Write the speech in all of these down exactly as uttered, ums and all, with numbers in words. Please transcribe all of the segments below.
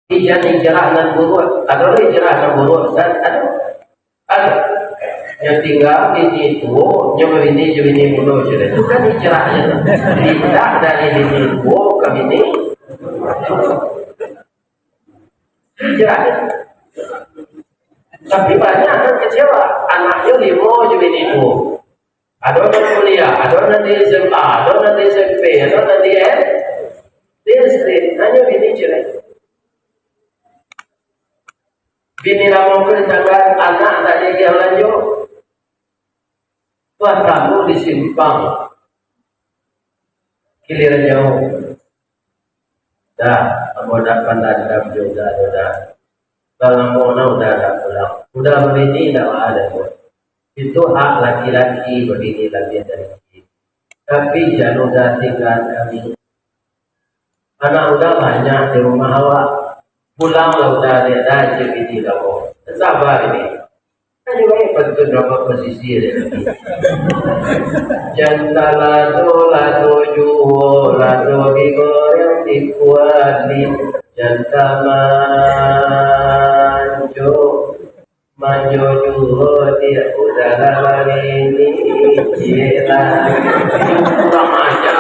Tapi jan hijrah nan buruak. Ado lah hijrah nan buruak, Ustaz? Ado. Ado. Nyo tingga bini tuo, nyo babini jo bini mudo, ceh. Itu kan hijrah je tu. Pindah dari bini tuo ka bini. Hijrah. Tapi banyak nan kecewa. Anaknyo limo jo bini tuo. Ado nan kuliah, ado nan di S M A, ado nan di S M P, ado nan di S D. Hanyo bini cerai. Bini lamo tu ditanggan, anak tak jadi balanjo. Batamu di simpang. Giliran jauah. Dah, ambo dah pandandam jo Uda, Uda. Lah lamo nah Uda dak pulang. Uda babini dak ado. Itu hak laki-laki babini labiah dari kito. Tapi jan Uda tinggaan kami. Anak Uda banyak di rumah awak. Pulanglah Uda, dek dah cek bini lamo. Saba ini. Ayo, eh, pantun dapat posisi dia. Jan talado-lado juo, lado digoreng di kuali. Jan tamanjo, manjo juo di udara ini. Ciek lah. Kurang ajar.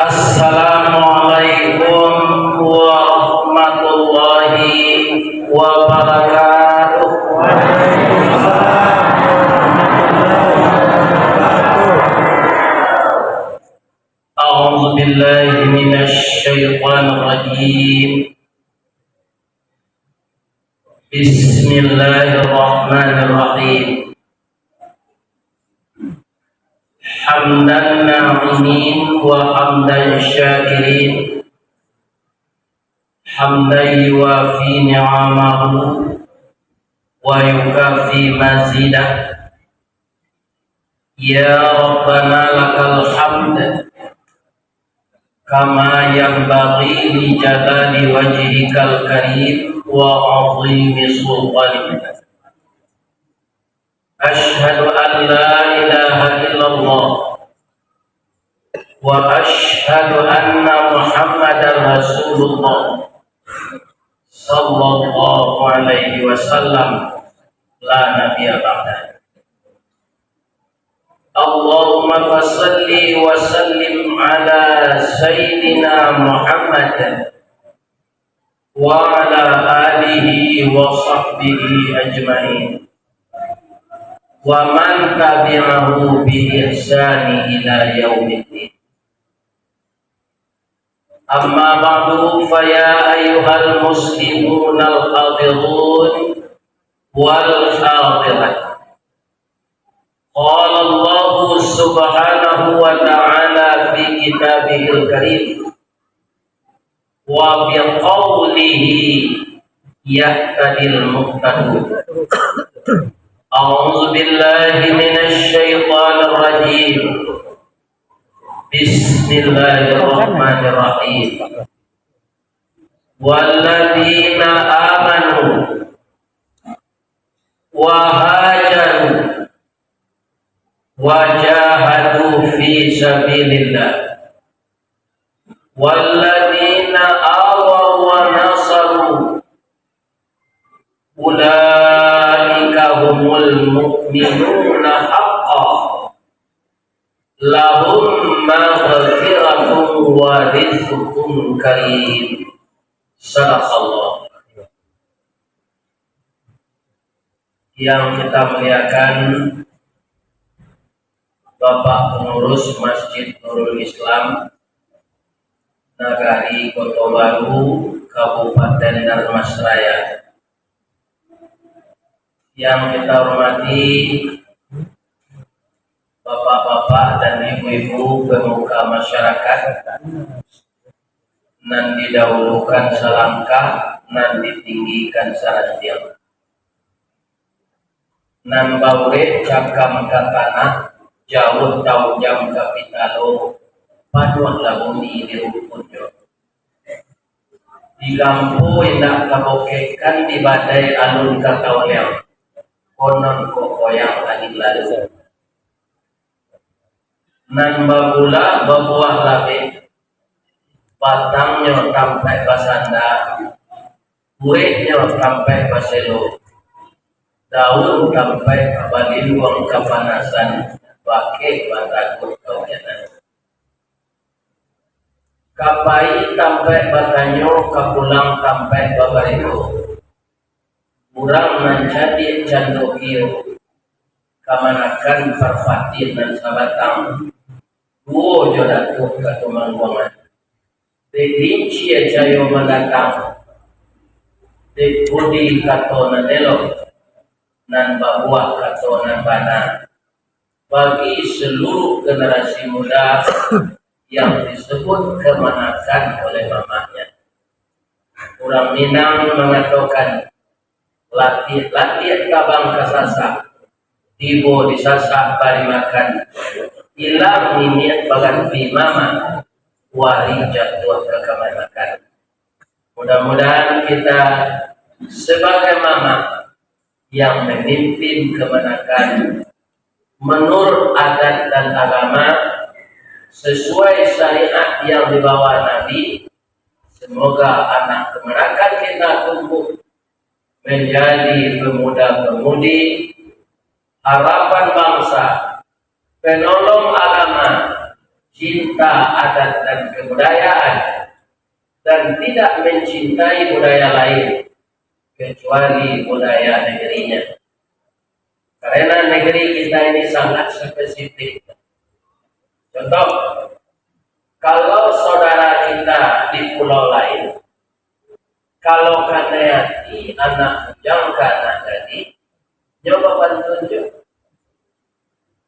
Assalamualaikum warahmatullahi wabarakatuh. A'udzubillahi minasyaitonirrajim. Bismillahirrahmanirrahim. Hamdan na'imin wa hamdan syakirin. Hamdan yuwafi ni'amahu wa yukafi mazidah. Ya Rabbana lakal hamd, kama yanbaghi li jalali wajhikal karim wa azimi sultanik. Asyhadu an la ilaha illallah, wa asyhadu anna Muhammadar Rasulullah, sallallahu alaihi wasallam, la nabiyya ba'dah. Allahumma fasalli wa sallim ala Sayyidina Muhammad wa ala alihi wa sahbihi ajma'in, wa man tabi'ahu bi ihsani ila yaumiddin. Amma ba'du, fa ya ayyuhal muslimunal hadirun wal hadirat. Qala Allahu subhanahu wa ta'ala fi kitabihil karim, wa biqaulihi yahtadil muhtadun. A'udzu billahi minasy syaithanir rajim. Bismillahirrahmanirrahim. Walladzina amanu wa hajaru wa jahadu fi sabilillah, walladzina awaw wa nasaru, ulaika humul mu'minuna haqqan, lahum maghfiratun wa rizqun karim. Sadaqallah. Yang kita muliakan, Bapak Pengurus Masjid Nurul Islam, Nagari Koto Baru, Kabupaten Dharmasraya. Yang kita hormati, Bapak-bapak dan ibu-ibu pemuka masyarakat, nan didahulukan salangkah, nan ditinggikan sarantiang. Nan baurek cakam ka tanah, jauah taujam ka pitalo, panuahlah bumi di rumputnyo. Di gampo indak tabokekkan, di badai alun ka tauliang, konon kok goyang angin lalu. Nan bagula babuah labeh, batangnyo tampaik basanda, bureknyo tampaik baselo, daun tampaik balinduang kapanasan, bakeh batakuik kaujanan. Ka pai tampaik batanyo, ka pulang tampaik babarito. Urang nan cadiak cando kio, kamanakan parpatiah nan sabatang, duo jo datuak kato mangguangan. Dek linci cayo mandatang, dek budi kato nan elok, nan babuah kato nan bana, bagi seluruh generasi muda yang disebut kamanakan oleh mamaknya. Urang Minang mangatokan, latiah-latiah tabang ka sasak, tibo di sasak bari makan, ilang niniak baganti mamak, wari jatuah ka kamanakan. Mudah-mudahan kita sebagai mamak yang memimpin kamanakan menurut adat dan agama, sesuai syariat yang dibawa Nabi. Semoga anak kamanakan kita tumbuh menjadi pemuda-pemudi harapan bangsa, penolong agama, cinta adat dan kebudayaan, dan tidak mencintai budaya lain kecuali budaya negerinya. Karena negeri kita ini sangat spesifik. Contoh, kalau saudara kita di pulau lain, kalau kanai ati anak bujang ka anak gadih, nyo bapantun jo.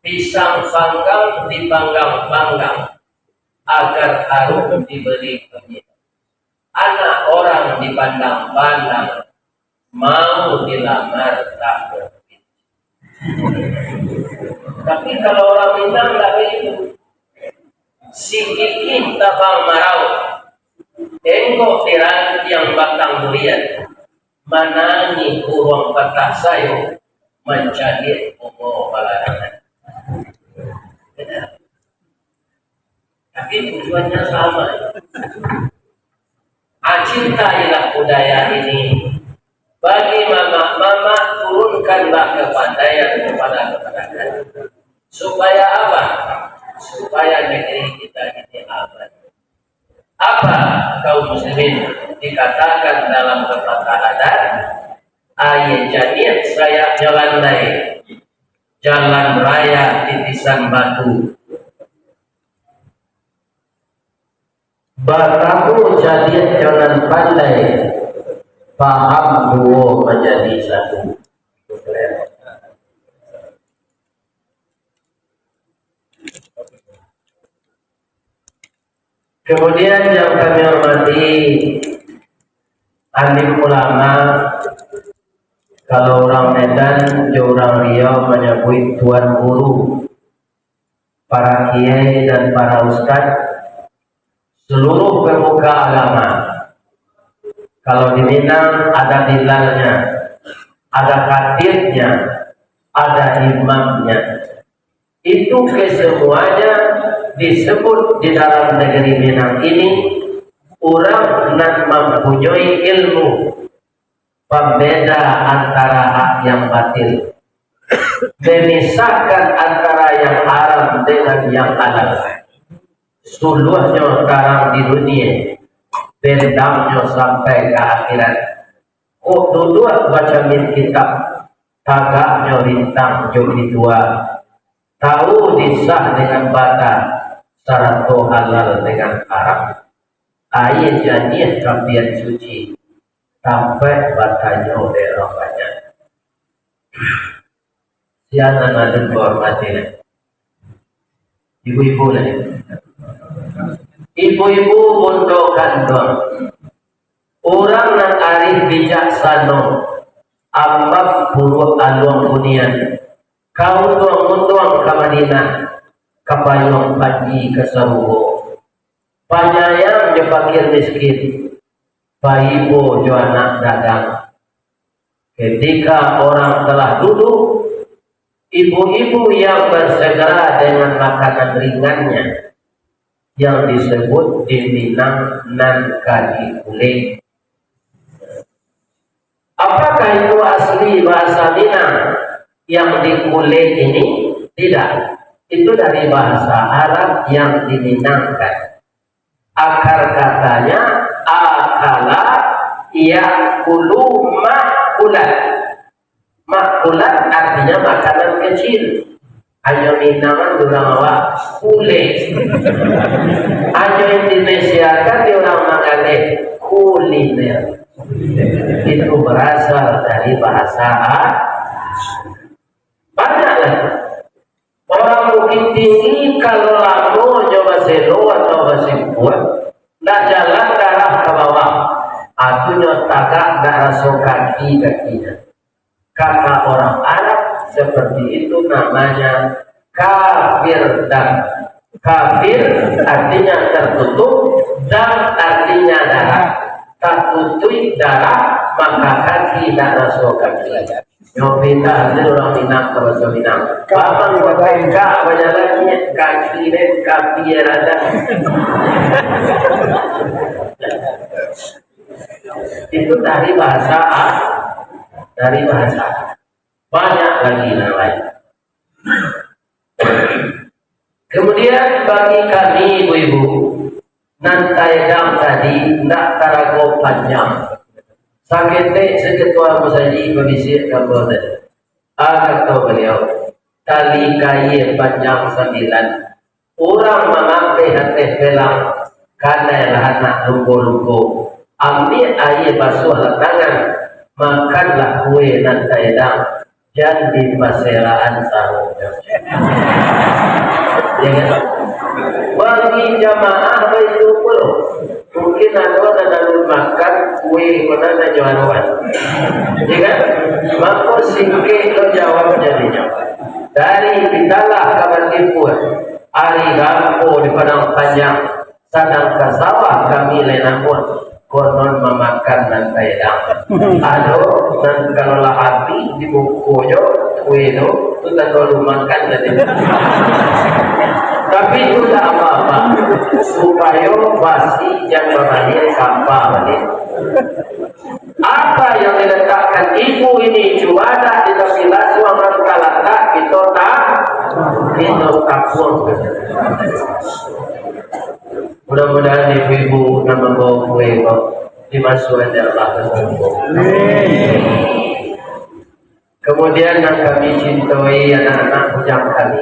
Pisang panggang dipanggang-panggang, agar harum diberi kunyit. Anak orang dipandang-pandang, mau dilamar tak mungkin. Tapi kalau orang Minang tak begitu. Sikikih tabang marauik, enggok di rantiang batang durian, manangih buruang patah sayo, mancaliak bungo balarangan. Tapi tujuannya sama. Ah, cintailah budaya ini. Bagi mamak-mamak, turunkanlah kepandaian kepada kepandaian. Supaya apa? Supaya negeri kita ini aman. Apa, kaum muslimin, dikatakan dalam pepatah adat, aia janiah sayaknyo landai, jalan raya titisan batu. Batamu janiah jalan pandai, paham duo manjadi satu. Kemudian yang kami hormati alim ulama, kalau urang Medan jo urang Riau manyabuik tuan guru, para kiai dan para ustad, seluruh pemuka agama. Kalau di Minang ada bilalnya, ada khatibnya, ada imamnya. Itu kesemuanya disebut di dalam negeri Minang ini urang nan mampunyoi ilmu pambeda antara hak yang batil, memisahkan antara yang haram dengan yang halal. Suluahnyo tarang di dunia, bendangnyo sampai ka akhirat. Kok duduak bacamin kitab, tagaknyo rintang jo bitua, tau disah dengan bata, sarato halal dengan haram. Aia janiah kambian suci, tampaik batanyo dek urang banyak. Siang nan alun kuhormati, Ibu-ibu lah. Ibu-ibu bundo kanduang. Urang nan arif bijaksano, amak buruak aluang bunian, ka unduang-unduang ka Madinah, ka payuang paji ka sarugo. Panyayang jo fakir miskin, paibo jo anak dagang. Ketika orang telah duduk, ibu-ibu yang bersegera dengan makanan ringannya, yang disebut di Minang nan ka dikulek. Apakah itu asli bahasa Minang yang dikulek ini? Tidak. Itu dari bahasa Arab yang diminangkan. Akar katanya akala yakulu makulat. Makulat artinya makanan kecil. Ayo Minang urang awak, kulek. Ayo Indonesia kan di urang Malay, kuliner. Itu berasal dari bahasa Arab. Banyak lagi. Orang Bukittinggi kalau lamo jo baselo atau basimpuan, ndak jalan darah ka bawah. Atunyo tagak ndak raso kaki-kakinyo. Kata orang Arab seperti itu namanya kafir dam. Kafir artinya tertutup, dam artinya darah. Tatutuik darah, maka kaki ndak raso kaki. Nyo pindah tu urang Minang ka baso Minang. Bapa ko tengkak bajalan, kaki den kapi rada. Itu dari bahasa A-, dari bahasa A-, banyak lagi yang lain. Kemudian bagi kami ibu-ibu, nan taedang tadi ndak tarago panjang. Saketek saketua musajik babisiak ka ambo tadi. Ah, kato baliau, tali kaia panjang sambilan, urang mangapeh ateh pelang, kanai lah anak lumbo-lumbo. Ambiak aia basuahlah tangan, makanlah kue nan taedang, jan dipaseraan saronyo. Ya kan? Bagi jamaah baitu pulo. Mungkin ado nan alun makan kue ko nan nyo anuan. Ya kan? Mako singkek lo jawab jadinyo. Dari Pitalah ka Batipuah, ari gampo di Padang Panjang, sadang ka sawah kami lai namuah, konon mamakan nan taedang. Ado nan kalau lah abih di mukonyo, kue tu, tu tando alun makan tadi. Tapi itu ndak apa-apa, supayo basi jan babaliak sampah baliak. Apa yang diletakkan ibu ini, cubadak di tepi lasuang nan talatak, kito ta-, kito tapuang. Mudah-mudahan ibu-ibu nan mambawa kue ko dimasuakan Allah ka sarugo. Amin. Kemudian nan kami cintai, anak-anak bujang kami,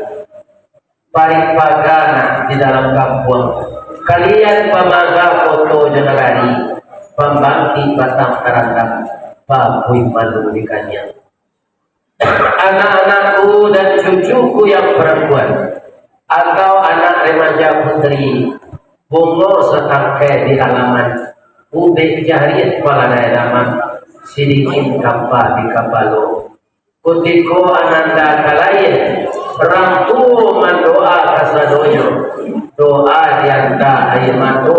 parik paga nan di dalam kampuang, kalian pamaga koto jo nagari, pambangkik batang karandang, pabuih malu di kaniang. Anak-anakku dan cucuku yang perempuan, atau anak remaja putri, bungo satangkai di halaman, ubek jariah paladai laman, sidikit kampa di kapalo. Kutiko ananda ka layia, rang tuo mandoa kasadonyo, doa dianta aia mato,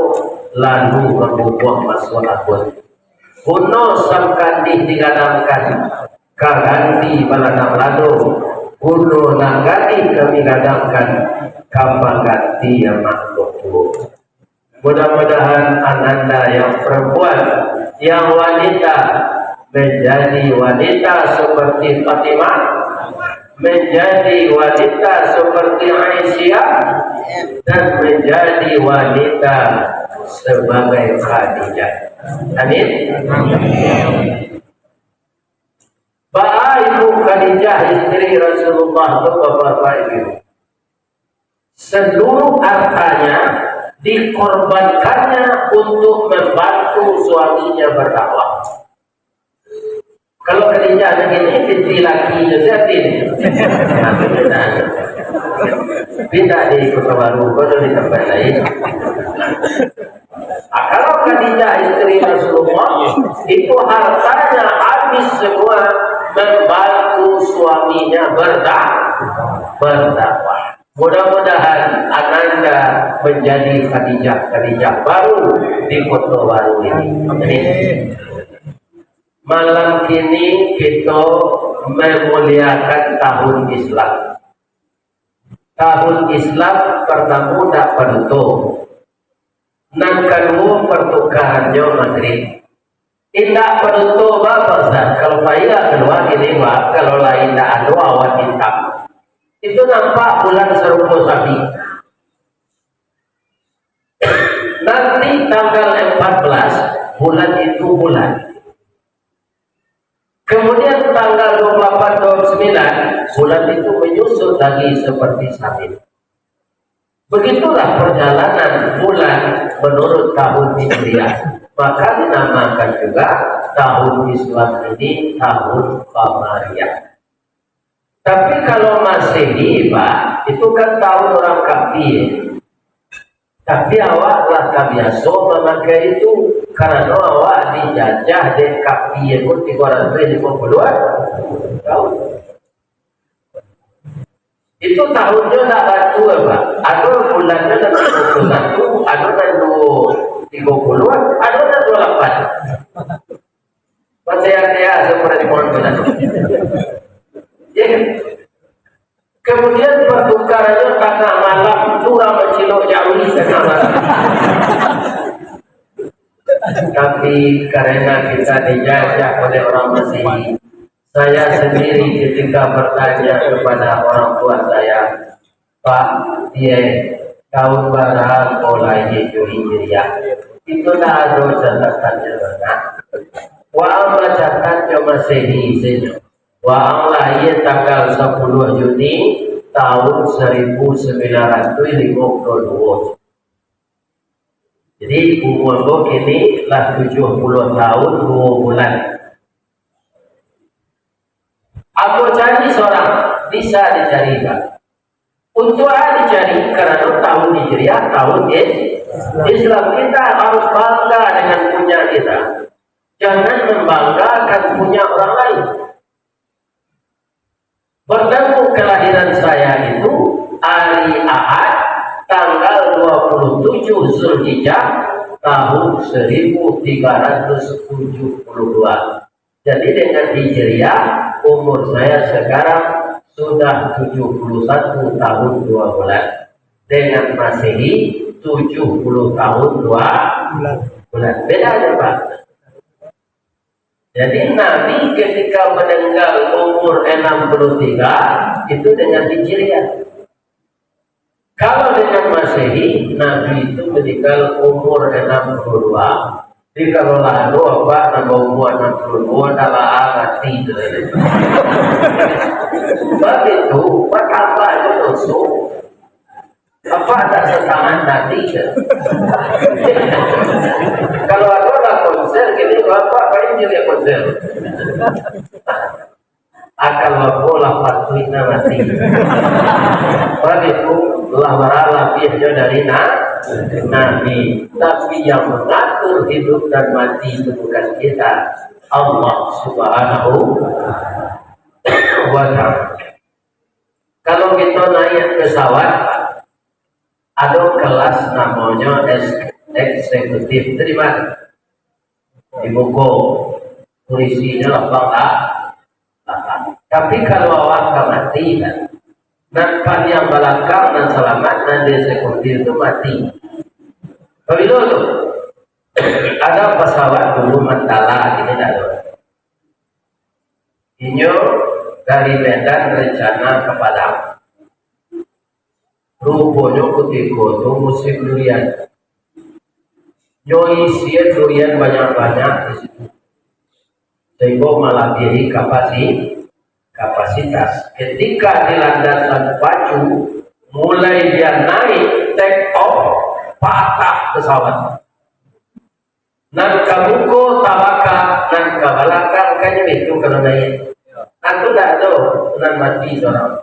lalu mambubuang masuak abun. Buno sangkandih digadangkan, ka ganti baladang lado, buno nan gadih kami gadangkan, ka pangganti amak ko tuo. Mudah-mudahan ananda yang perempuan, yang wanita, menjadi wanita seperti Fatimah, menjadi wanita seperti Aisyah, dan menjadi wanita sebagai Khadijah. Amin. Baa Ibu Khadijah, istri Rasulullah tu, Bapak-bapak Ibu. Seluruh hartanya dikorbankannya untuk membantu suaminya berdakwah. Kalau Khadijah begini, istri laki itu siapa ini? Pindah di Kota Baru, bukan di tempat lain. Ah, kalau Khadijah istri Rasulullah, itu hartanya habis semua membantu suaminya berda-, berdakwah. Mudah-mudahan ananda menjadi Khadijah-Khadijah baru di Kota Baru ini. Amin. Malam kini kito memuliakan tahun Islam. Tahun Islam partamo dak paduto. Nan kaduo, partukarannyo Magrib. Indak paduto ba, Pak Ustaz. Kalau payah kalua kini, Pak, kalau lain ndak ado awan itam, itu nampak bulan sarupo sapi. Nanti tanggal empat belas, bulan itu bulan. Kemudian tanggal dua puluh delapan, dua puluh sembilan, bulan itu menyusut lagi seperti sabit. Begitulah perjalanan bulan menurut tahun Hijriah. Maka dinamakan juga tahun Islam ini tahun Qamariyah. Tapi kalau Masehi, Pak, itu kan tahun orang kafir. Tapi awak lah tabiaso mamakai itu, karano awak dijajah dek kafir pun tigo ratuih limo puluah tahun. Itu tahunnyo ndak batua, Pak. Ado bulannyo nan tigo puluah satu, ado nan duo tigo puluah, ado nan duo lapan. Patia-tia saparati pohon pinang. Ya. Kemudian pertukarannya tangah malam, curang mancilok jawi tangah malam. Tapi karena kita dijajah oleh orang Masehi, saya sendiri ketika bertanya kepada orang tua saya, Pak, ye, tahun bara ko lahia jo Hijriah? Itu ndak ado catatannyo, nak. Waang bacatat jo Masehi sajo. Waang lahia tanggal sapuluah Juni tahun saribu sambilan ratuih limo puluah duo. Jadi, umua ko kini lah tujuah puluah tahun duo bulan. Ambo cari sorang, bisa dicari, Pak. Untuak a dicari, karano tahun Hijriah, tahun Is-, Islam. Kita harus bangga dengan punya kita. Jangan membanggakan punya orang lain. Bertemu kelahiran saya itu hari Ahad, tanggal dua puluh tujuh Zulhijjah, tahun seribu tiga ratus tujuh puluh dua. Jadi, dengan Hijriah, umur saya sekarang sudah tujuh puluh satu tahun dua bulan. Dengan Masehi, tujuh puluh tahun dua bulan. Bedanya, Pak. Jadi, Nabi ketika meninggal umur enam puluh tiga, itu dengan Hijriah. Kalau dengan Masehi, Nabi itu meninggal umur enam puluh dua. Jadi, kalau lah ado apak nan baumur enam puluh dua, dah lah mati tu. Sebab itu, bertambah itu dosa. Apak tak setengah mati je. Kalau ado lah konser, kini apak main je lihat konser. Akan lapo lah patuikna mati. Sebab itu, lah bara labiahnyo dari na-, Nabi. Tapi yang mengatur hidup dan mati itu bukan kita, Allah Subhanahu wa Ta'ala. Kalau kita naik pesawat, ado kelas namonyo es-, eksekutif. Itu di mana? Di muko. Kurisinyo lapang lah. Tapi kalau awak ka mati, kan? Nan paliang balakang, nan salamat, nan di eksekutif tu mati. Pabilo tu? Ada pesawat dulu Mandala, kini dah ada. Inyo dari Medan rencana ka Padang. Ruponyo kutiko tu musim durian. Nyo isian durian banyak-banyak di situ. Sehinggo malabiahi kapasi-, kapasitas. Ketika di landasan pacu, mulai dia naik, take off, patah pesawat. Nan ka muko tabaka, nan ka balakang ka jatuah tu kalau naik. Aku tak tahu, nan mati sorang.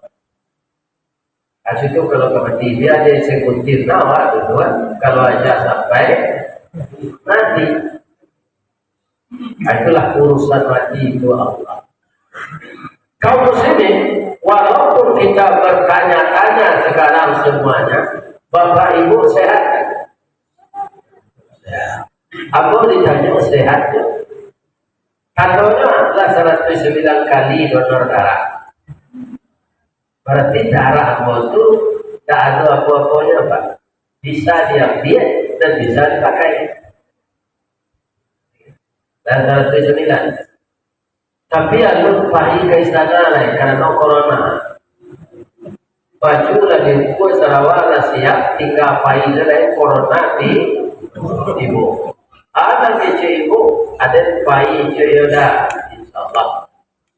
Habis itu kalau ka mati, bia di eksekutif nah, awak tu, kan. Kalau aja sampai mati. Nah, itulah urusan mati itu Allah. Kaum muslimin, walaupun kita bertanya-tanya sekarang semuanya, Bapak Ibu sehat? Ya. Ambo ditanya sehat tu. Katonyo lah saratus sambilan kali donor darah. Berarti darah ambo tu tak ada apa-apanya, Pak. Bisa diambil dan bisa dipakai. Dan saratus sambilan. Tapi alun pai ka istana lai, karano corona. Baju lah diukua, sarawa lah siap, tingga pai je lai, corona ti-, tibo. Ada kecek ibu, ada pai je yo dah, insyaallah.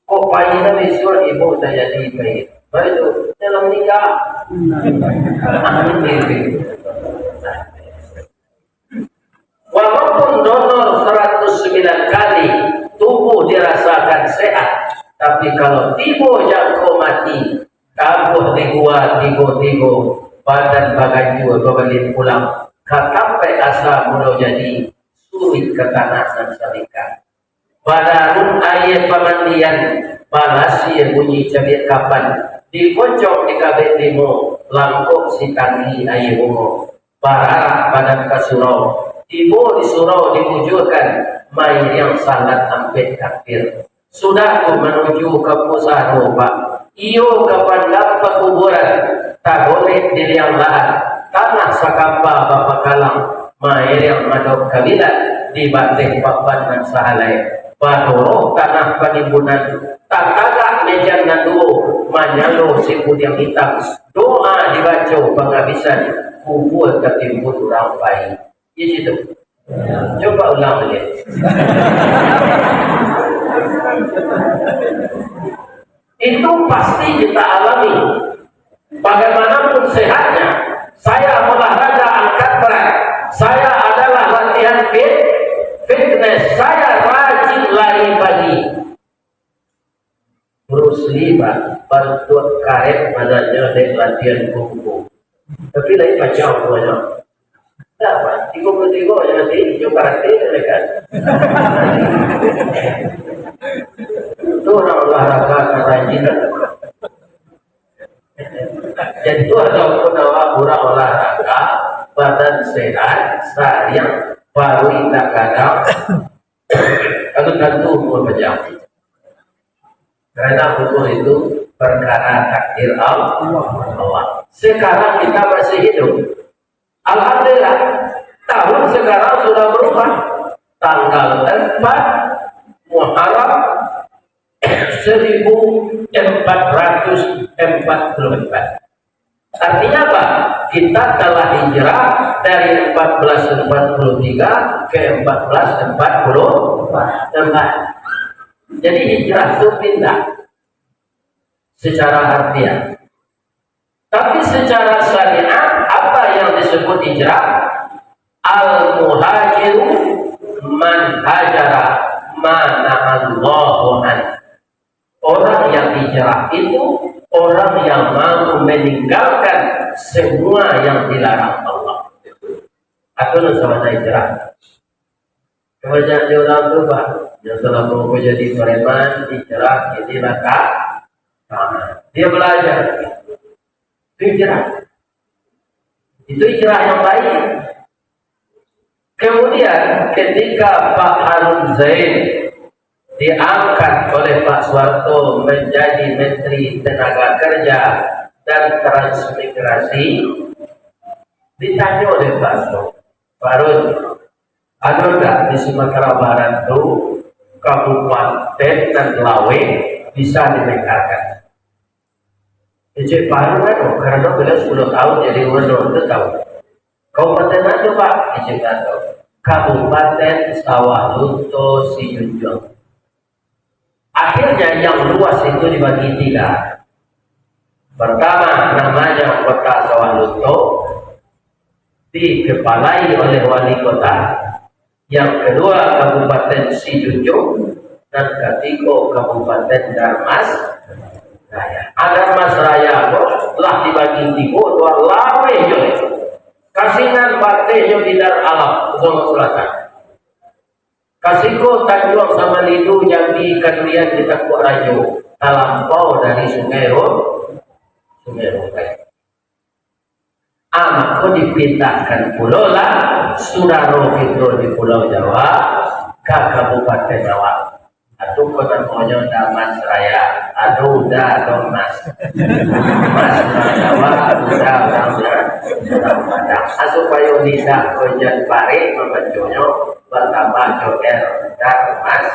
Kok pai dah bisuak, ibu tak jadi pai. Baik tu, dalam nikah. Walaupun donor saratus sambilan kali, tubuh dirasakan sehat, tapi kalau tibo jangko mati, tabuah digua tigo-tigo, badan baganjua babaliak pulang, ka tampek asa mulo jadi, suruik ka tanah nan salingka. Badarun aia pamandian, balasia bunyi cabiak kapan, dikocok dikabek limo, langkok sitanggi aia bungo. Bararak badan ka surau, tibo di surau dibujuakan, mairiang salat ampek takbir. Sudah tu manuju ka pusaro, Pak. Iyo ka pandam pakuburan, tagolek di liang lahat, tanah sakapa bapakalang, mairiang madok kabilat, di bateh papan nan sahalai. Badoroh tanah panimbunan, tatagak mejan nan duo, manyalo sipudiang itam, doa dibaco pangabisan, kubua tatimbun urang pai. Iyo cito. Cubo ulang baliak. Itu pasti kita alami. Bagaimanapun sehatnya, saya olahraga angkat berat, saya adalah latihan fit, fitness, saya rajin lari pagi. Bruce Lee, Pak, bantuak karet badannyo dek latihan kungfu. Tapi lain panjang umurnyo. Ndak, Pak, tigo puluah tigo aja masih hijau karate, kan? Itu orang olahraga karajinan. Jadi, walaupun awak kurang olahraga, badan sehat, sariang, paruik indak gadang, alun tantu umur panjang. Karena umur itu perkara takdir Allah. Sekarang kita masih hidup. Alhamdulillah, tahun sekarang sudah berubah. Tanggal empat Muharram seribu empat ratus empat puluh empat. Artinya apa? Kita telah hijrah dari empat belas empat puluh tiga ke empat belas empat puluh empat. Jadi hijrah itu pindah secara harfiah. Tapi secara syariat, apa yang disebut hijrah? Al-muhajiru man hajara ma nahallahu an. Orang yang hijrah itu orang yang mau meninggalkan semua yang dilarang Allah. Atau nan sabana hijrah. Kebanyakan orang tu, Pak, yang selama aku jadi preman, hijrah, inilah tak. Nah, dia belajar. Itu hijrah. Itu hijrah yang baik. Kemudian, ketika Pak Harun Zain diangkat oleh Pak Soeharto menjadi Menteri Tenaga Kerja dan Transmigrasi, ditanya oleh Pak Soeharto, "Pak Harun, ada ndak di Sumatera Barat tu kabupaten nan laweh bisa dimekarkan?" Kecek Pak Harun ado, karano beliau sepuluh tahun jadi gubernur, tu tahu. "Kabupaten ma tu, Pak?" Kecek Pak Harun. "Kabupaten Sawah Lunto Sijunjuang." Akhirnya yang luas itu dibagi tiga. Pertama, namanya Kota Sawah Lunto, dikepalai oleh wali kota. Yang kedua, Kabupaten Sijunjuang. Dan ketiga, Kabupaten Darmas. Raya. Adat Mas Raya ko lah dibagi tigo, tu laweh jo. Kasingan, Bateh jo Bidar Alam, Solok Selatan. Kasiko Tanjuang Samalidu, Jambi, Kadurian, Citakuk Rajo, talampau dari Sungai Ro-, Sungai Rogai. Ah, mako dipindahkan pulo lah sudaro kito di Pulau Jawa ka Kabupaten Awak. Ado ko namonyo Damas Raya, ado Uda, ado Mas. Mas urang Jawa, Uda urang, urang Padang. Ah, supayo lidah ko jan parik mambaconyo, batambah jo R, Damas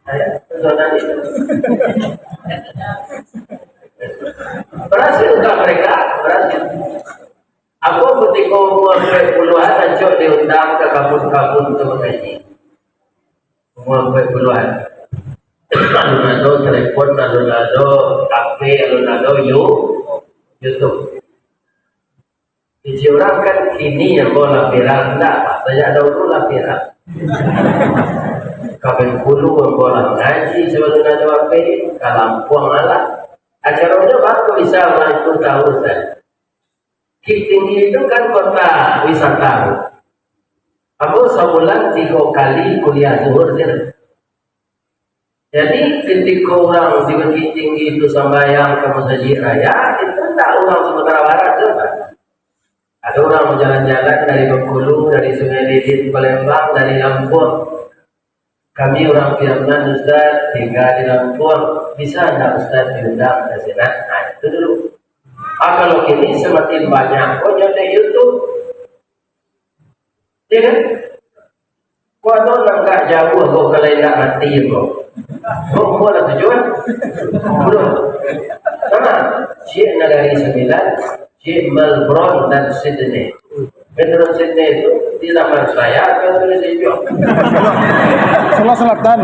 Raya. Sudah itu. Berhasil nggak mereka? Berhasil. Aku kutiko umua ampek puluahan, acok diundang ka kabun-kabun tu mangaji. Umua ampek puluahan. Alun ado telepon, alun ado H P, alun ado You-, YouTube. Bisi urang kan kini ambo lah viral, ndak, sajak dahulu lah viral. Ka Bengkulu ambo lah mangaji sabalun ado H P, ka Lampuang alah. Acaronyo baru bisa urang tu tahu, Ustaz. Bukik Tinggi itu kan kota wisata. Ambo sabulan tigo kali kuliah zuhur sinan. Jadi, ketika urang di Bukik Tinggi itu sambayang ka Masajik Raya, itu ndak urang Sumatera Barat tu, Pak. Ada urang bajalan-jalan dari Bengkulu, dari Sungai Lilin, Palembang, dari Lampung. Kami urang Piaman, Ustaz, tingga di Lampung. Bisa ndak Ustaz diundang ka sinan? Nah, itu dulu. Ah, kalau kini samakin banyak, oh, nyotek YouTube. Iya kan? Kok ado nan agak jauah, kok kalau indak mati, kok. Kok, kok lah tujuan? Belum. Sama. Cik Nagari Sembilan, Cik Melbourne dan Sydney. Metro Sydney itu di zaman saya, kan, tulis hijau. Sebelah selatan.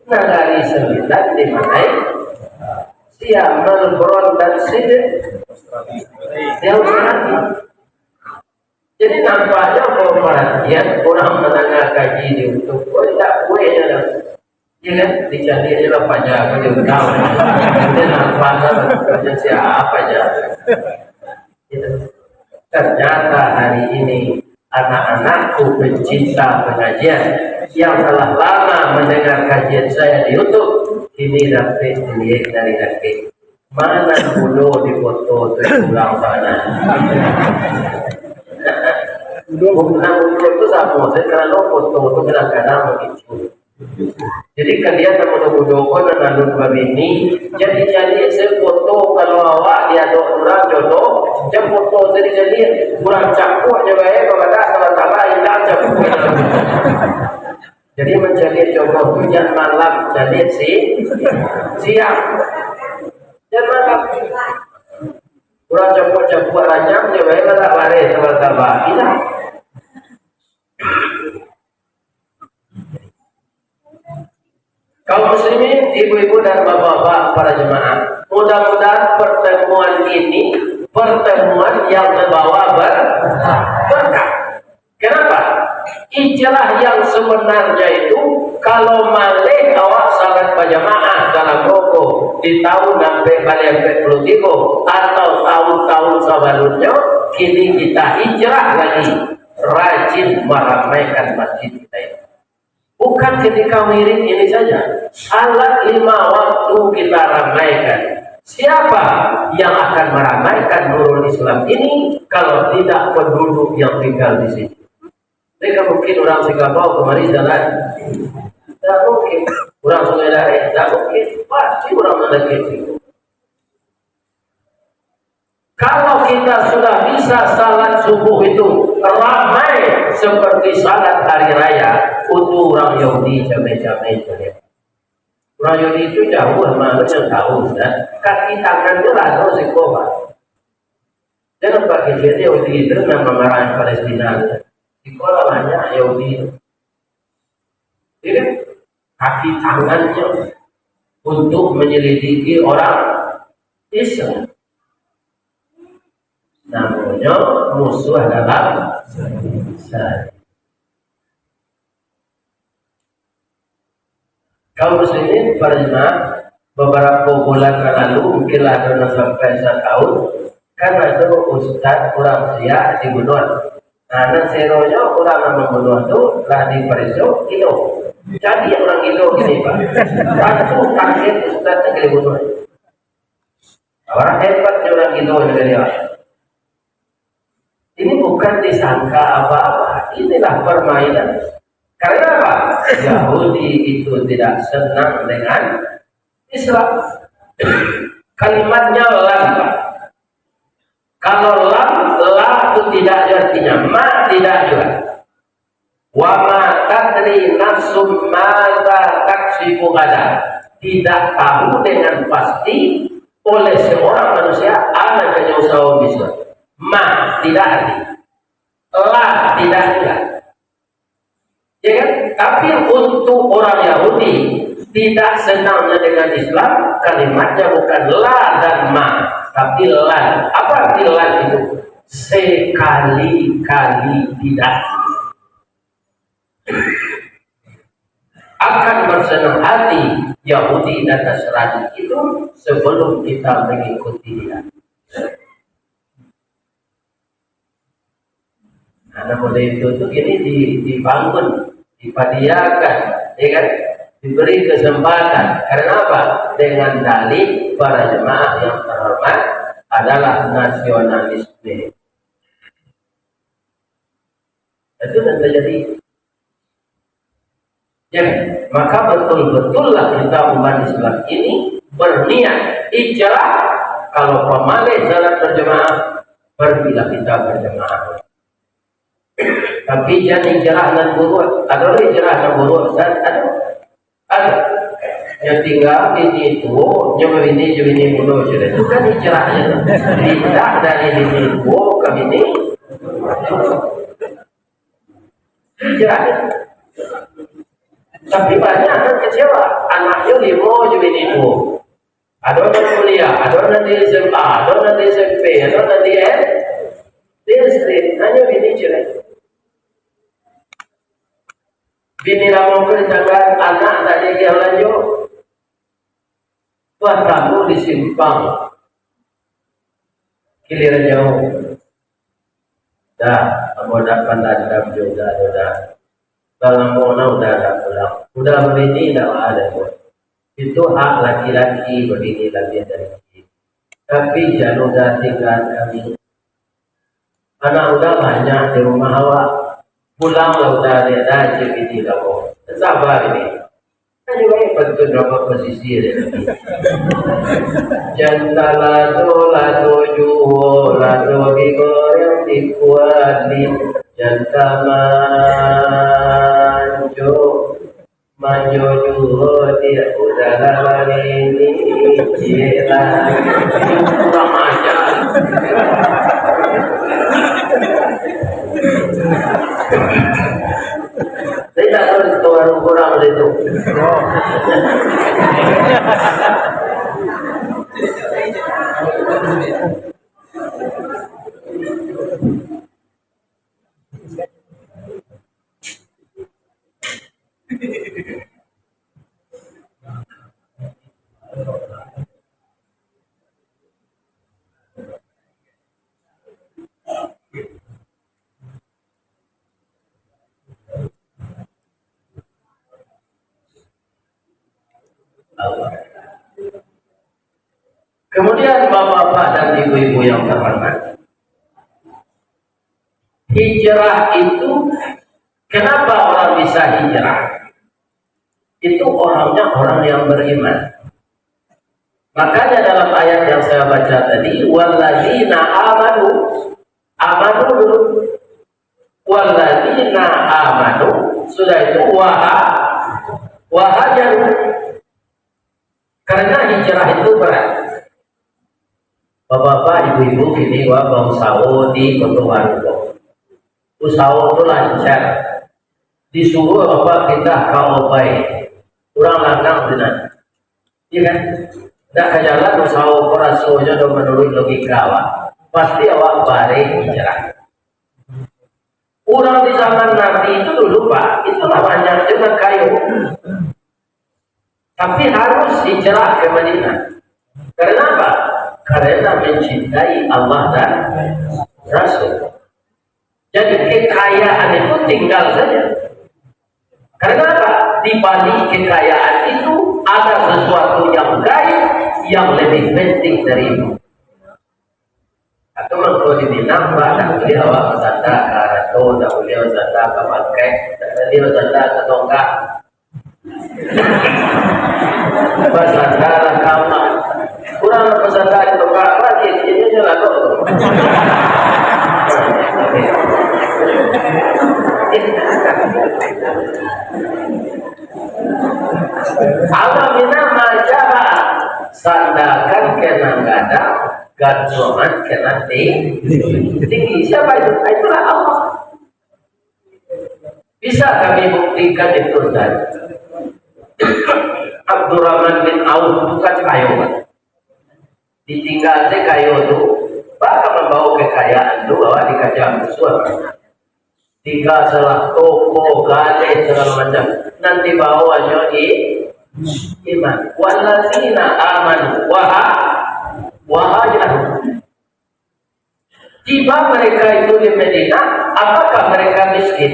Nagari Sembilan di mana? Siam, Melbourne, dan Sydney. Di Australia. Jadi, nampaknyo kalau paratian urang mandanga kaji di YouTube, oh, indak buehnyo doh. Iya kan? Dicari aja lah paja, apa dia tahu. Dia nampak lah, bukannya siapa aja. Gitu. Ternyata hari ini anak-anakku pencinta pengajian yang telah lama mendengar kajian saya di YouTube, kini dapek dilihat dari dapek. Mana budo di foto tu pulang sana. Budo. Bukan budo tu sama, saya kerana foto tu kadang-kadang begitu. Jadi, kalian nan mudo-mudo ko nan alun babini, jadi cari se foto kalau awak diadok urang jodoh, jan foto se dicari, urang cakuak je bae, babadak, taba-taba, ilang cakuak. Jadi, mancari jodoh tu jan malam, cari si-, siang. Jan malam. Urang cakuak-cakuak ranyam je bae, badak bareh, taba-taba, ilang. Kaum muslimin, ibu-ibu dan bapak-bapak para jemaah, mudah-mudahan pertemuan ini pertemuan yang membawa ber-, berkah. Kenapa? Hijrah yang sebenarnya itu, kalau maleh awak salat bajamaah dalam roko di tahun ampek baleh ampek puluh tigo atau tahun-tahun sabalumnyo, kini kita hijrah lagi, rajin maramaikan masjid kita ini. Bukan ketika wirid ini saja. Salat lima waktu kita ramaikan. Siapa yang akan meramaikan Nurul Islam ini kalau tidak penduduk yang tinggal di sini? Mereka mungkin orang Sekabau kemari jalan. Tidak mungkin. Orang Sungai Dareh, tidak mungkin. Pasti orang Mandakek situ. Kalau kita sudah bisa salat subuh itu ramai seperti salat hari raya, untuk orang Yahudi jamai-jamai saja. Orang Yahudi itu jauh, malu yang tahu, kan? Kaki tangan tu lah, tahu siko, Pak. Jangan pakai dia Yahudi itu nama marah Palestina. Siko lah banyak Yahudi itu. Jadi, kaki tangannya untuk menyelidiki orang Islam. Namonyo musuh dalam sahari. Kaum muslimin, para jemaah, beberapa bulan yang lalu, mungkinlah ada nan sampai setahun, kan ada ustaz urang Siak dibunuh. Nah, nan seronyo urang nan mambunuh tu lah dipareso gilo. Jadi urang gilo kini, Pak. Satu target ustaz nan dibunuh. Orang hebat je urang gilo dari awak. Ini bukan disangka apa-apa. Inilah permainan. Karena apa? Yahudi itu tidak senang dengan Islam. Kalimatnya lam, Pak. Kalau lam, la itu tidak ada artinya, ma tidak juga. Wa ma tadri nafsum madza taksibu ghadan. Tidak tahu dengan pasti oleh seorang manusia apa yang dia usaha bisa. Ma tidak ada. La tidak ada. Ya kan? Tapi untuk orang Yahudi, tidak senangnya dengan Islam, kalimatnya bukan la dan ma, tapi lan. Apa arti lan itu? Sekali-kali tidak. Akan bersenang hati Yahudi dan Nasrani itu sebelum kita mengikuti dia. Nah, namun itu tu kini di, dibangun, dipadiakan, ya kan? Diberi kesempatan. Karena apa? Dengan dalih para jemaah yang terhormat adalah nasionalisme. Itu yang terjadi. Ya, maka betul-betullah kita umat Islam ini berniat hijrah. Kalau pamaleh salat berjamaah, pergilah kita berjamaah. Tapi jangan hijrah nan buruak. Ada lah hijrah nan buruak, Ustaz? Ada. Ada. Yang tinggal bini tuo, yang bini je bini mudo je. Itu kan hijrahnya. Pindah dari bini tuo ke bini. Hijrah. Tapi banyak nan kecewa. Anaknya limo je bini tuo. Ado nan kuliah, ado nan di S M A, ado nan di S M P, ado nan di S D. Di S D, hanyo bini cerai. Bini lamo tu ditanggahan, anak tak jadi dia lanjut. Wah, kamu di simpang. Giliran jauh. Dah, ambo dak pandandam jo uda tu dah. Lah lamo nah uda dak pulang. Uda babini dak baa doh. Itu hak laki-laki babini labiah dari kini. Tapi jan uda tinggaan kami. Anak uda banyak di rumah awak. Pulanglah uda, dek dah cek bini lamo. Sabar ini. Ayo baik pantun rapat pasisir. Jan talado, lado juo, lado digoreng di kuali. Jan tamanjo, manjo juo di udara ini. Ciek lah. Kurang ajar. Saya tak tahu itu orang kurang dari itu. Kemudian, bapak-bapak dan ibu-ibu yang terhormat, hijrah itu, kenapa orang bisa hijrah? Itu orangnya orang yang beriman. Makanya dalam ayat yang saya baca tadi, "Walladzina amanu," amanu dulu. "Walladzina amanu," sudah itu, "waha-, wahajaru." Karena hijrah itu berat. Bapak-bapak, ibu-ibu, kini wak bausaho di Koto Waru ko. Usaho tu lancar. Disuruah bapak pindah ka Obai. Urang lanang sinan. Iya kan? Ndak ka jalan usaho ko rasonyo do manuruik logika awak. Pasti awak bareh hijrah. Urang di zaman Nabi itu dulu, Pak, itu lah banyak juga kayo. Tapi harus hijrah ke Madinah. Karena apa? Karena mencintai Allah dan Rasul. Jadi kekayaan itu tinggal saja. Karena apa? Di balik kekayaan itu ada sesuatu yang gaib yang lebih penting dari itu. Atau mangko di Minang, Pak, tak boleh awak basanda ka arato, tak boleh basanda ka bangkai, tak boleh basanda ka tongkak. Basanda lah ka amak. Urang nak basanda di tongkak, Pak, ini, ini, ini lalu. Amak Minang maja, Pak. Sandakan ka nan gadang, gantuangan ka nan ti-, tinggi. Siapa itu? Itulah Allah. Bisa kami buktikan itu, Ustaz. Abdurrahman bin Auf itu kan kayo, Pak. Ditinggal se kayo tu, baa ka mambawa kekayaan tu, awak dikaja musuah. Tinggal salah toko, galeh, sagalo macam. Nan dibawa hanyo i-, iman. Wallazina amanu wa ha-, wa hajaru. Tiba mereka itu di Madinah, apakah mereka miskin?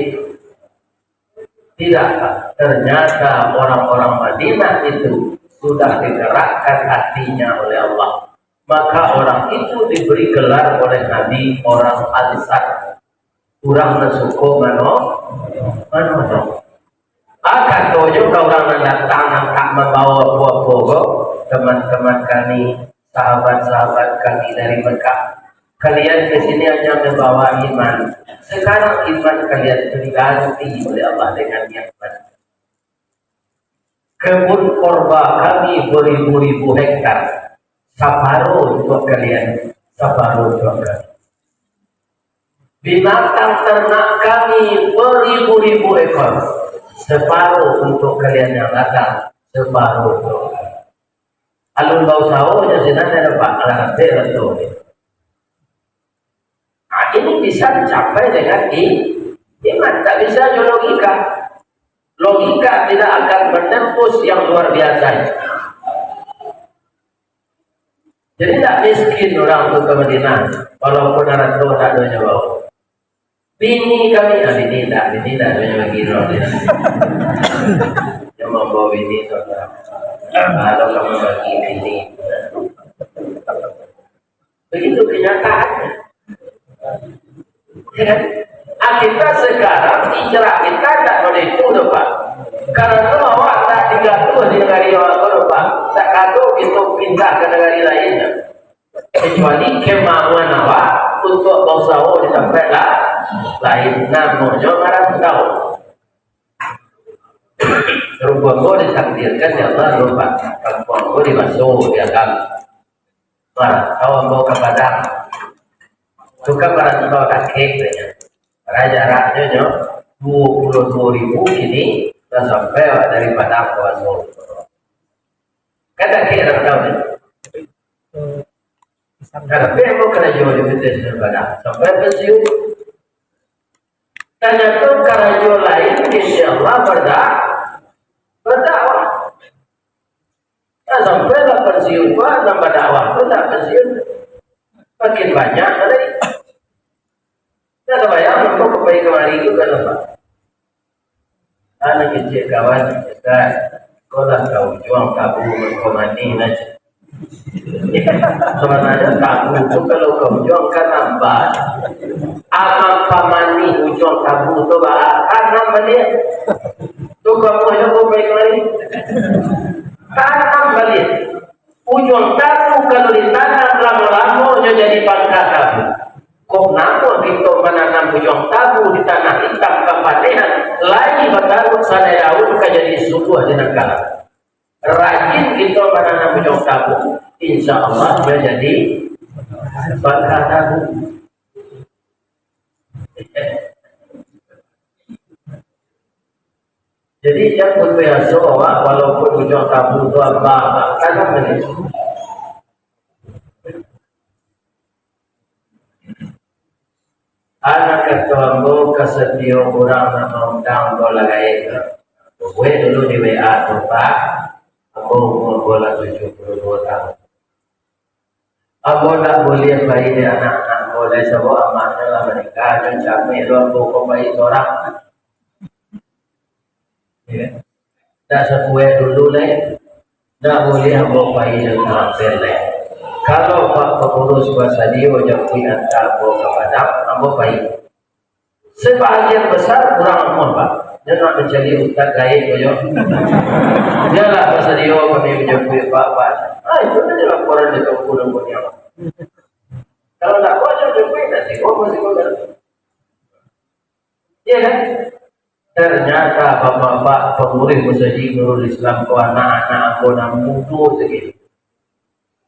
Tidak, Pak. Ternyata orang-orang Madinah itu sudah digerakkan hatinya oleh Allah. Maka orang itu diberi gelar oleh Nabi orang Ansar. Urang nan suko mano-, manolong. Ah, katonyo ka urang nan datang, nan tak mambawa apo-apo ko, teman-teman kami, sahabat-sahabat kami dari Mekah, kalian ke sini hanya membawa iman. Sekarang iman kalian diganti oleh Allah dengan nikmat. Kebun korma kami beribu-ribu hektar, saparo untuak kalian, saparo untuak kami. Binatang ternak kami beribu-ribu ekor, saparo untuak kalian yang datang, saparo untuak kami. Alun bausaho nyo sinan, dah dapat, alah, ado raso. Nah, ini bisa dicapai dengan i-, iman. Tak bisa jo logika. Logika tidak akan menembus yang luar biasa. Jadi, tak miskin urang tu ka Madinah, walaupun arato tak ado nyo bawa. Bini kami, ah, bini tak, bini tak ado nyo bagi roh dia. Dia mambawa bini tu, kalau kamu bagi bini. Begitu kenyataannya. Ya kan? Ah, kita sekarang hijrah kita tak boleh itu, Pak. Karena awak tak digaduh di negeri awak tu, Pak. Tak gaduh kita pindah ke negeri lain. Kecuali kemauan awak untuk bausaho di tempat la-, lain. Namonyo marantau. Rupo ko ditakdirkan, ya Allah, rupo kampuang ko dibaso di agam. Marantau ambo ka Padang. Tu kan marantau dakek, katanya. Karena jaraknyo nyo duo puluah duo ribu, kini lah sampai awak dari Padang ka Baso. Kan dakek rantau ni. Tapi ambo karajo di P T S Padang sampai pensiun. Tanyakan karajo lain, insya Allah, berdak-, berdakwah. Nah, sampai lah pensiun, Pak, nambah dakwah pun tak pensiun. Makin banyak tadi. Dah terbayang, mampu pai kamari tu kan, Pak. Anak kecil kawan, Ustaz, sekolah kau juang tabu mangko manih aja. Sebenarnya tabu tu kalau kau juang kan nampak. Amak pamani ujuang tabu tu, bah, tanam baliak. Tu kamu aja kau baik lagi. Tanam baliak. Ujuang tabu kalau ditanam lamo-lamo, nyo jadi pangka tabu. Kok namo kito mananam ujuang tabu di tanah itam kapanehan, lai bataruih sadai daun ka jadi subuah di nangkala. Rajin kito mananam ujuang tabu, insya Allah nyo jadi pangka tabu. Jadi, jan putuih aso awak, walaupun ujuang tabu tu abah, tanam tadi. Anak kato ambo ka satiok urang nan maundang ambo lah gaek tu. Buek dulu di W A tu, Pak. Ambo umua ambo lah tujuah puluah duo taun. Ambo ndak buliah pai di anak-anak ambo lai, sabab amaknyo lah manikah, jo cameh lo ambo ko pai sorang. Ya. Ndak sakuek dulu lai, ndak buliah ambo pai jo tarampil lai. Kalau Pak Pangurus basadio japuik anta ambo ka Padang, ambo pai. Sabagian basa kurang amuah, Pak. Nyo nak mancari ustaz gaib ko nyo. Bialah basadio kami manjapuik Pak, Pak. Ah, itu sajo laporan di Tuanku nan kurniakan. Kalau ndak kuat, nyo japuik, ndak siko, masih kurang. Iya kan? Ternyata bapak-bapak pangurus Masjid Nurul Islam ko anak-anak ambo nan mudo sajo.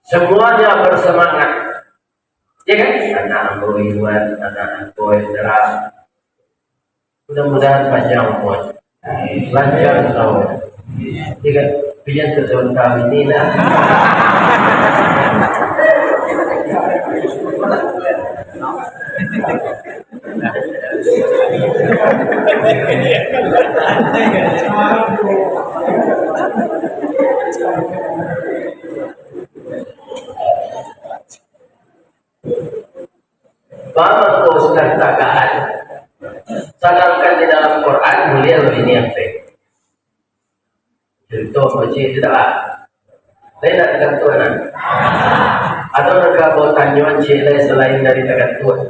Samuanya bersemangat. Ya kan? Anak ambo Iwan, anak ambo Indra. Mudah-mudahan panjang umur. Lancar tahun. Ya kan? Pilihan untuk tahun ini lah. Paham ko Ustaz tagakan? Sadangkan di dalam Quran buliah lo ini ampe. Contoh kecil tu lah. Lain nak takantuan lah. Ado nan ka batanyo cik lai salain dari takantuan.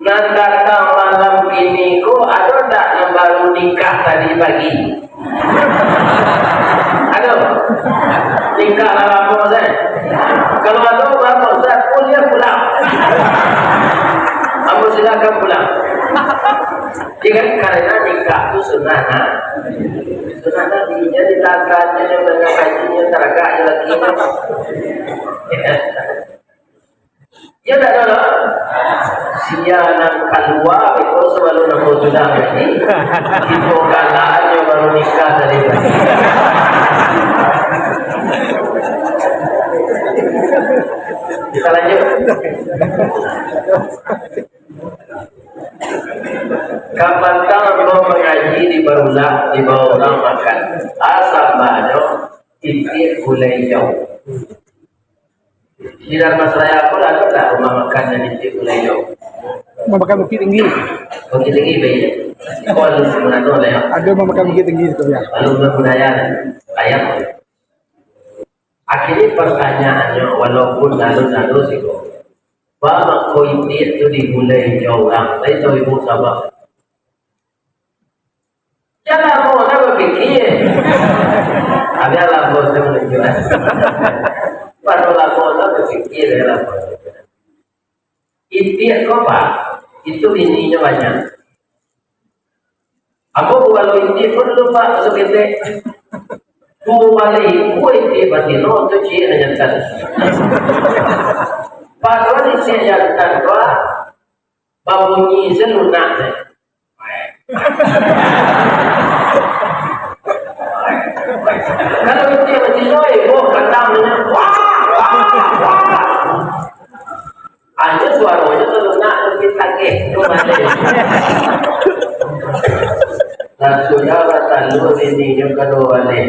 Nan datang malam kini ko, ado ndak nan baru nikah tadi pagi? Ado? Nikah lah lamo, Ustaz. Kalau ado, bapak Ustaz, kuliah pulang. Ambo silakan pulang. Iya kan, karena nikah tu sunnah, nah. Sunnah Nabi. Jadi, takkan je dengan hajinya, taragak je lagi. Ya kan? Iyo ndak ado lah. Sia nan kalua beko sabalun ambo sudah mati, kito galaannyo baru nikah tadi. Kita lanjut. Kapatang ambo mangaji di Barulah, dibawa urang makan. Asam banyo, titih gulai hijau. Di Darmasraya ko lah, ado tak rumah makan nan di Bukittinggi? Rumah makan Bukittinggi. Bukittinggi, baik. Ko alun pernah tu lah, ya. Ado rumah makan Bukittinggi tu, ya. Lalu budaya ayam. Akhirnya pertanyaannya, walaupun lalu-lalu sih kok. Bang, ko itik tu digulai jo urang. Tapi tahu ibu sabar. Jan lamo lah bapikia. Bialah bos tu manunjuak. Pado lamo lah bapikia, bialah bos. Itik ko, Pak, itu bininyo banyak. Ambo babalo itik ko dulu, Pak, masa ketek. Duo baleh ikua itik batino tu ciek nan jantan. Pado itik jantan ko, babunyi salunak. Kalau itu yang kecil, oi, boh, kandang ni, wah, wah, wah. Hanya suaronyo tu nak lebih tagih tu mati. Dan sudah batalua bininyo kaduo baleh.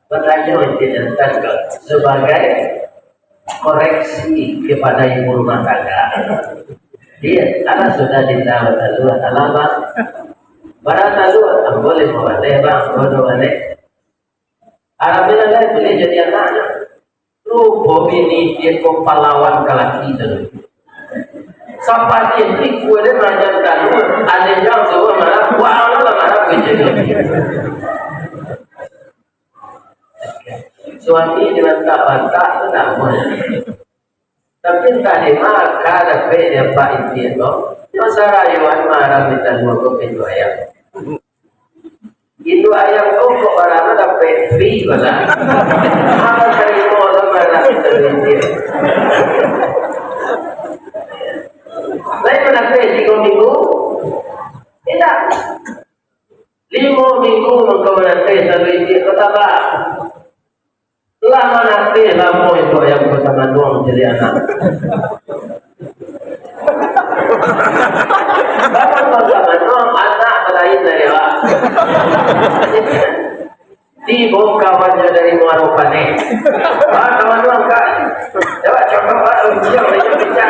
Batanyo inti jantan ko, sabagai koreksi kepada ibu rumah tangga. Iya, anak sudah ditau talua, alah, Bang. Bara talua, ambo limo baleh, Bang, ambo duo baleh. Alhamdulillah, boleh jadi anaknya. Rupo bini dia ko pahlawan ka laki tu. Sampai dia ikut dia belajar talua, ada yang suruh marah, wah, Allah marah kerja tu. Suami dirantak-rantak tu tak aman. Tapi entah di ma ka dapek di apak itik tu, nyo sarayuan marah minta duo ko pintu ayam. Pintu ayam tu kok barano dapek free bana. Apa tarimo tu marah minta duo itik. Lain manapeh tigo minggu? Indak. Limo minggu mangko manateh talu itik ko tabak. Lah manateh lamo itu ayam ko tamanuang jadi anak. Baru ko tamanuang, anak balain dari awak. Tibo ka Ah, kawan lu angkat. Coba contoh, Pak, lu diam, dia pecah.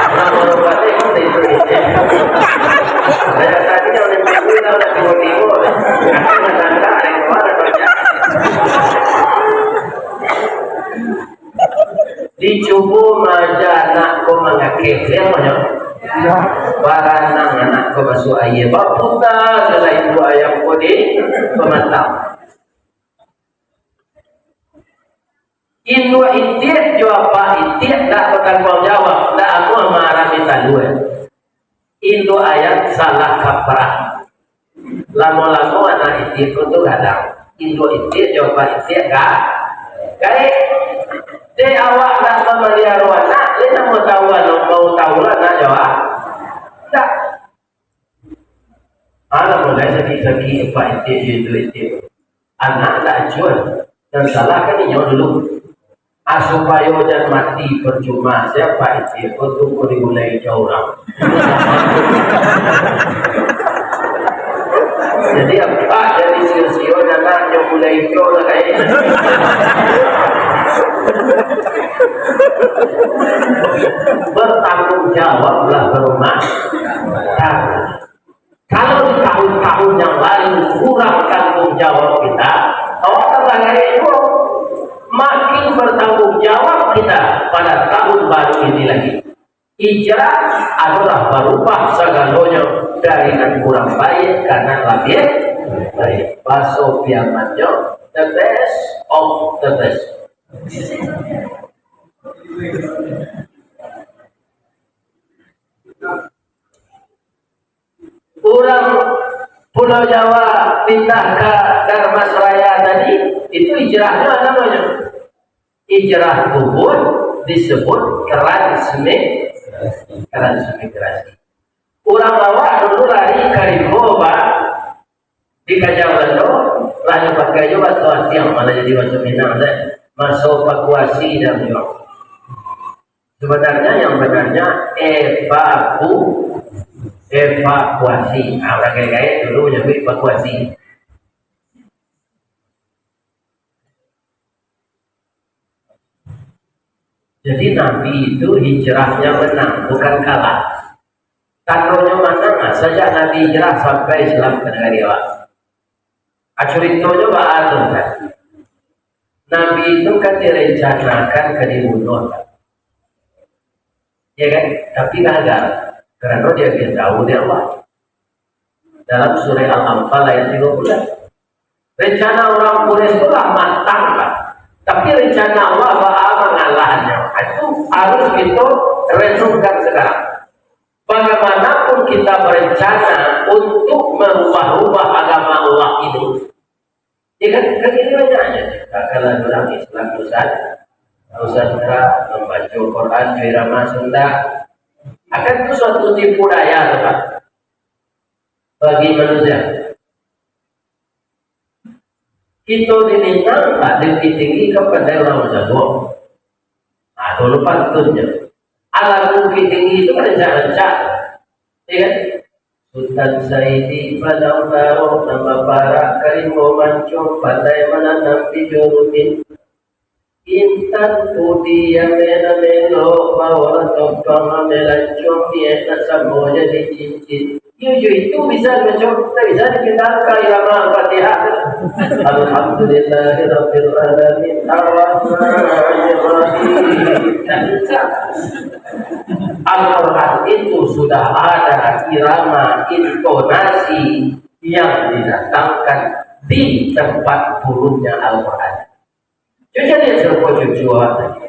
Nah, kalau batik, itu, itu. Saya tadi yang di pinggir, udah tengok-tengok. Aku udah tangkap, dari luar, udah tangkap. Dicubo maaja anak ko mangakeh, sia mah nyo? Baranang anak ko masuak aia, baputa salah induk ayam ko di pamatang. Induak itiak jo apak itiak ndak batangguang jawab, ndak amuah maarami talua. Induak ayam salah kaprah. Lamo-lamo anak itiak ko tu gadang. Induak itiak jo apak itiak ga-, gaek. Dek awak ndak mamaliaro anak, lai namo tahu anak, mau tahu lah anak jo awak. Ndak. Alah, mulai sakik-sakik apak itiak jo induak itiak. Anak ndak acuah. Nan salah kan inyo dulu. Ah, supayo jan mati parcuma, sia apak itiak ko tu ko digulai jo urang. Jadi, apak jadi sio-sio, nan nyo gulai jo lah, eh. Bertanggung jawablah berumah tangga. Kalau di tahun-tahun yang lalu kurang tanggung jawab kita, awak tambah gaek juo. Makin bertanggung jawab kita pada tahun baru ini lagi. Hijrah adalah barubah sagalonyo dari nan kurang baik ka nan labiah baik. Baso Piamannyo, the best of the best. Urang Pulau Jawa pindah ka Dharmasraya tadi, itu hijrahnyo namonyo. Hijrah kubur disebut transmi-, transmigrasi. Urang awak dulu lari ka Rimbo, Pak, dikaja Balando, lah nyo pakai jo baso asiang, malah jadi baso Minang, deh. Maso evakuasi dah baliau. Sebenarnya, yang benarnya evaku-, evakuasi. Ah, urang gaek-gaek dulu nyabuik evakuasi. Jadi, Nabi itu hijrahnyo menang, bukan kalah. Tandonyo manang lah, sajak Nabi hijrah sampai Islam ka nagari awak. Ah, curitonyo baa tu, kan? Nabi itu kan direncanakan ka dibunuah, kan? Ya kan? Tapi gagal, karano diagiah tahu dek Allah. Dalam surah Al-Anfal ayat tigo puluah. Rencana urang Quraisy tu lah matang lah. Tapi rencana Allah baa mangalahnyo. Itu harus kito renungkan sekarang. Bagaimanapun kita berencana untuk merubah-rubah agama Allah ini, ya kan, kan ini banyaknya. Kalau orang Islam Nusant-, Nusantara membaca Quran di irama Sunda, akan itu suatu tipu daya tu, Pak, bagi manusia. Kito di Minang, Pak, di Bukittinggi kan pandai urang bajago. Nah, dulu pantunnyo. Alah, Bukittinggi itu kan rancak-rancak. Ya kan? Sutan Saidi Padang Taro, nan baparak ka Rimbo Manco, pandai mananam ijo rutin. Intan putiah nan elok, baolah tompang ambiak lancong, niaik nak samo jadi cincin. Iyo, iyo, itu bisa baco, tak bisa dipindahan ka irama Al-Fatihah. Alhamdulillahirabbil alamin, arrahmanirrahim. Tak bisa. Al-Quran itu sudah ada irama intonasi yang didatangkan di tempat turunnya Al-Quran. Cucu dia serupa cucu awak tadi.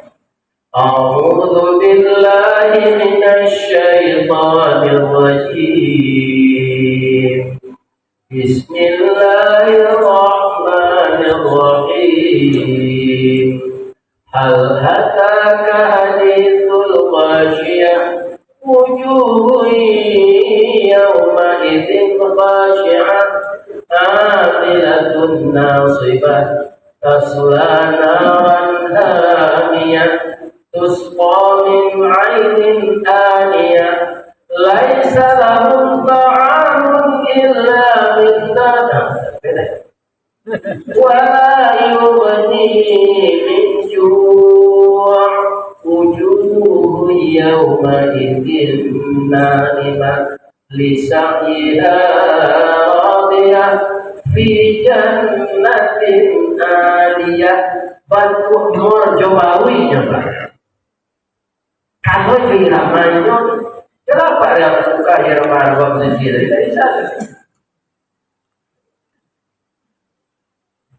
A'udzu billahi minasy syaithanir rajim. Bismillahirrahmanirrahim. Hal ataka haditsul ghasyiyah. Wujuhun yawma idzin khasyi'ah. Amilatun nasibah. Tasla naran hamiyah. Tusqa min ainin aniyah. Laisa lahum ta'amun illa min dharih. ولا يغني من جوع وجوه يومئذ ناعمة لسعيها راضية في جنة عالية. Bantuak nur jo baruihnyo, Pak. Kalau jo iramanyo, kenapa dia buka irama Arab sisi tadi? Tak bisa.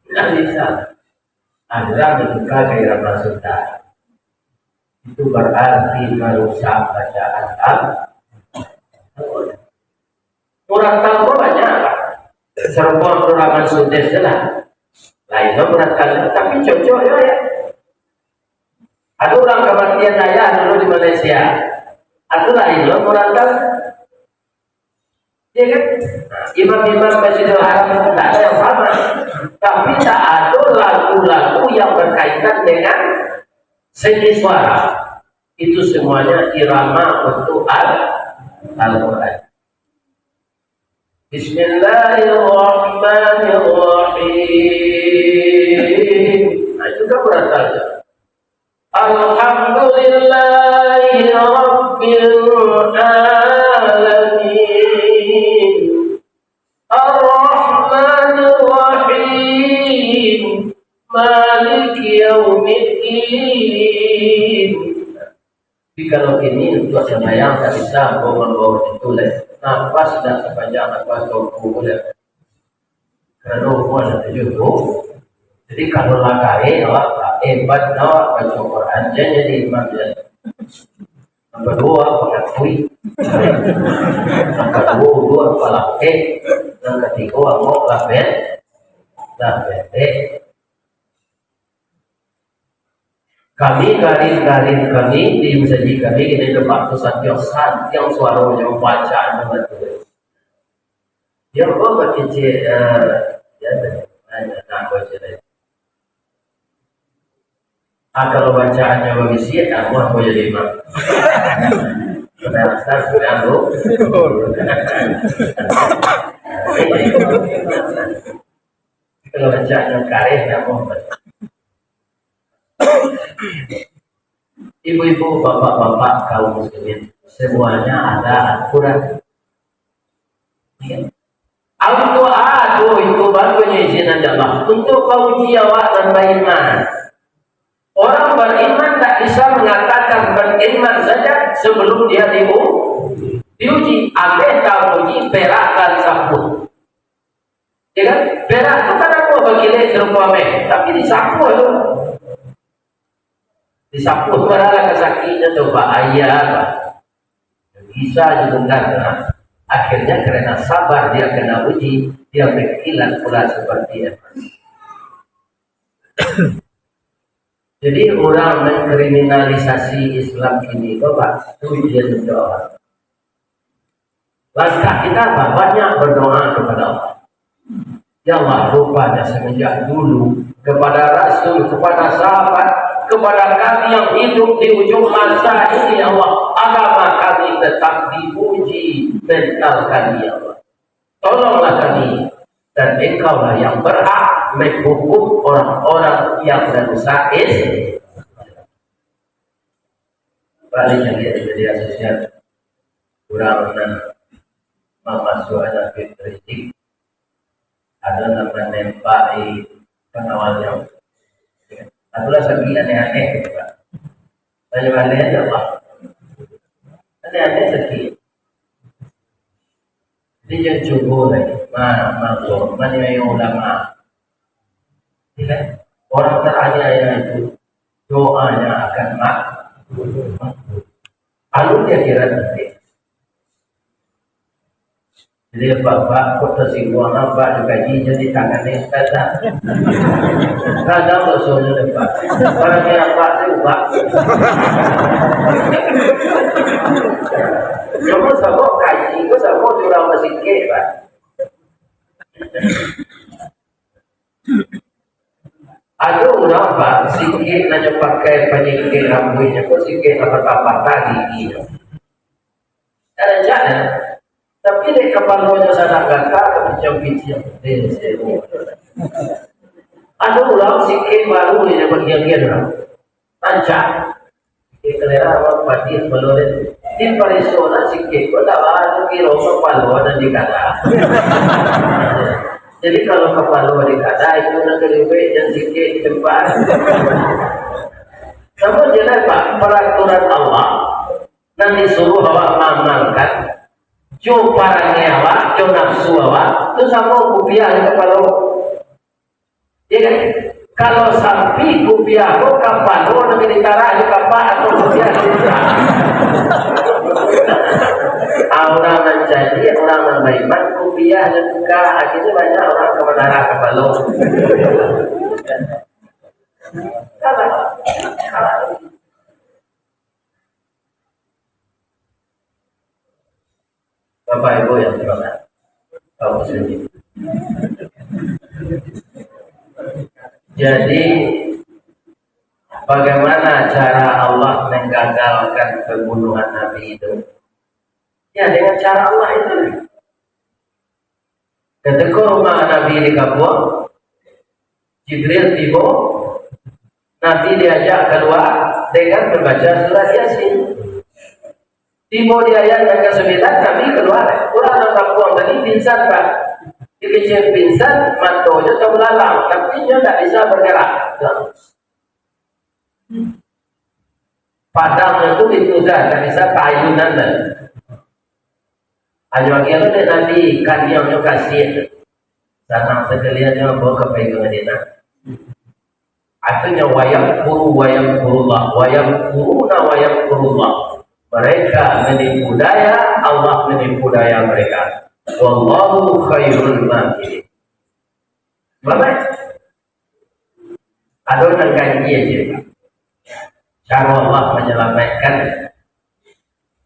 Tidak bisa. Akhirnya dibuka ke irama Sunda. Itu berarti merusak bacaan Al-, Al-Quran. Murattal ko banyak, Pak. Sarupo urang Sudes je lah. Lain lo murattal, tapi cocok juga ya. Ada orang kematian ayah dulu di Malaysia. Ada lain lo murattal. Ya kan? Imam-imam Masjidil Haram itu tidak ada yang sama. Tapi tak ada lagu-lagu yang berkaitan dengan seni suara. Itu semuanya irama untuk Al-, Al-Quran. Bismillahirrahmanirrahim. Nah, itu kan berat saja. Alhamdulillahi Rabbil Alamin. Ar-Rahmanir-Rahim. Maliki Yaumiddin. Tapi kalau kini untuak sambayang tak bisa, ambo mambawa itu lai. Napas dak sapanjang napas tubuh ko lai. Karano umua dah tujuah puluah. Jadi kalau lah kae awak, hebat awak baca Quran, jan jadi imam jan. Yang kedua, pangakui. Yang kedua, dua, palakeh. Yang ketiga, amok lah ben-, lah pendek. Kami, garin-garin kami, di masajid kami, kini tempat tu santiang-santiang suaronyo, bacaannyo batua. Yo, ko bakicik, eh, yo, eh, nak baca lai. Ah, kalau bacaannyo babisiak, namuah ko jadi imam. Sudah asal, sudah tu. Kalau bacaannyo kareh, namuah ko. Ibu-ibu, bapak-bapak, kaum muslimin, semuanya ada aturan. Ya. Untuak ado itu baru nyo izinan dek Allah. Untuak pauji awak nan baiman. Orang beriman tak bisa mengatakan beriman saja sebelum dia diu-, diuji. Ameh tauji perak dan saput. Ya kan? Perak tu kan ambo bagilek sarupo ameh, tapi disapuah tu. Disapuah tu adalah kasakiknyo tu, bahaya, Pak. Bisa juga kan, nah. Akhirnya karena sabar dia kena uji, dia mengkilat pula seperti emas. Jadi orang mengkriminalisasi Islam kini ko, Pak, itu ujian untuk orang. Langkah kita apa? Banyak berdoa kepada Allah. Ya Allah, rupanya semenjak dulu kepada Rasul, kepada sahabat, kepada kami yang hidup di ujung masa ini, ya Allah, agama kami tetap diuji, mental kami, ya Allah. Tolonglah kami, dan Engkaulah yang berhak menghukum orang-orang yang merusak Islam. Balik lagi di media sosial, urang nan mamasuakan Habib Rizik, ada nan manembaki pengawalnyo. Itulah segi aneh-aneh gitu, Pak. Aneh-aneh aja, Pak. Aneh-aneh segi. Jadi, jangan cubo lagi. Ma, ma, ma, ma, ulama. Ya kan? Orang teraniaya itu doanya akan makbul. Lalu di akhirat nanti. Jadi, bapak, kok tersinggung, bapak dikaji jadi tangan ni, Ustaz, tak? Kadang dosonya, Pak. Barang ni apa tu, Pak? Cuma sama kaji, kok sama curang basikik, Pak. Ado urang, Pak, sikik nan nyo pakai panyingkek rambuiknyo ko sikik nan patah-patah giginyo. Ada jalan, tapi dek kapalonyo sanak gata, kapinciang-pinciang. Eh, sebo. Ado urang sikik baru ni, bagian-bagian urang. Rancak. Sikik kalera, urang padi, balua dia. Di pariso lah sikik, kok tak baru kiro kapalo nan di kada. Jadi, kalau kapalo di kada, itu nan kaliwek dan sikik di tempat. Sama je lah, Pak, peraturan Allah, nan disuruh awak maamalkan, jo parangai awak, jo nafsu awak, tu samo kupiah jo kapalo. Ya kan? Kalau sampi kupiah ko kapalo nan ditarak jo kapak atau kupiah di muka. Ah, urang nan jadi, urang nan baiman, kupiah nan buka, akhirnya banyak urang ka manarah kapalo. Salah. Salah. Bapak Ibu yang terhormat, kaum muslimin. Jadi, bagaimana cara Allah menggagalkan pembunuhan Nabi itu? Ya, dengan cara Allah itu. Katiko rumah Nabi dikabuang, Jibril tibo, Nabi diajak kalua dengan mambaco surat Yasin. Tibo di ayat nan kasambilan, Nabi kalua. Urang nan kabuang tadi pingsan, Pak. Dikecek pingsan, matonyo tabulalang, tapi inyo ndak bisa bagerak. Padang tu itu sajo, ndak bisa taayunan doh. Hanyo agiah lo dek Nabi, kaniangnyo kasiah. Sanang sakalian nyo bawa ka pai ka Madinah. Artinyo, "Wa yamkuru wa yamkurullah, wa yamkuruna wa yamkurullah." Mereka menipu daya, Allah menipu daya mereka. Wallahu khairul makirin. Baik. Ado nan ganjil je, Pak. Caro Allah manyalamaikkan.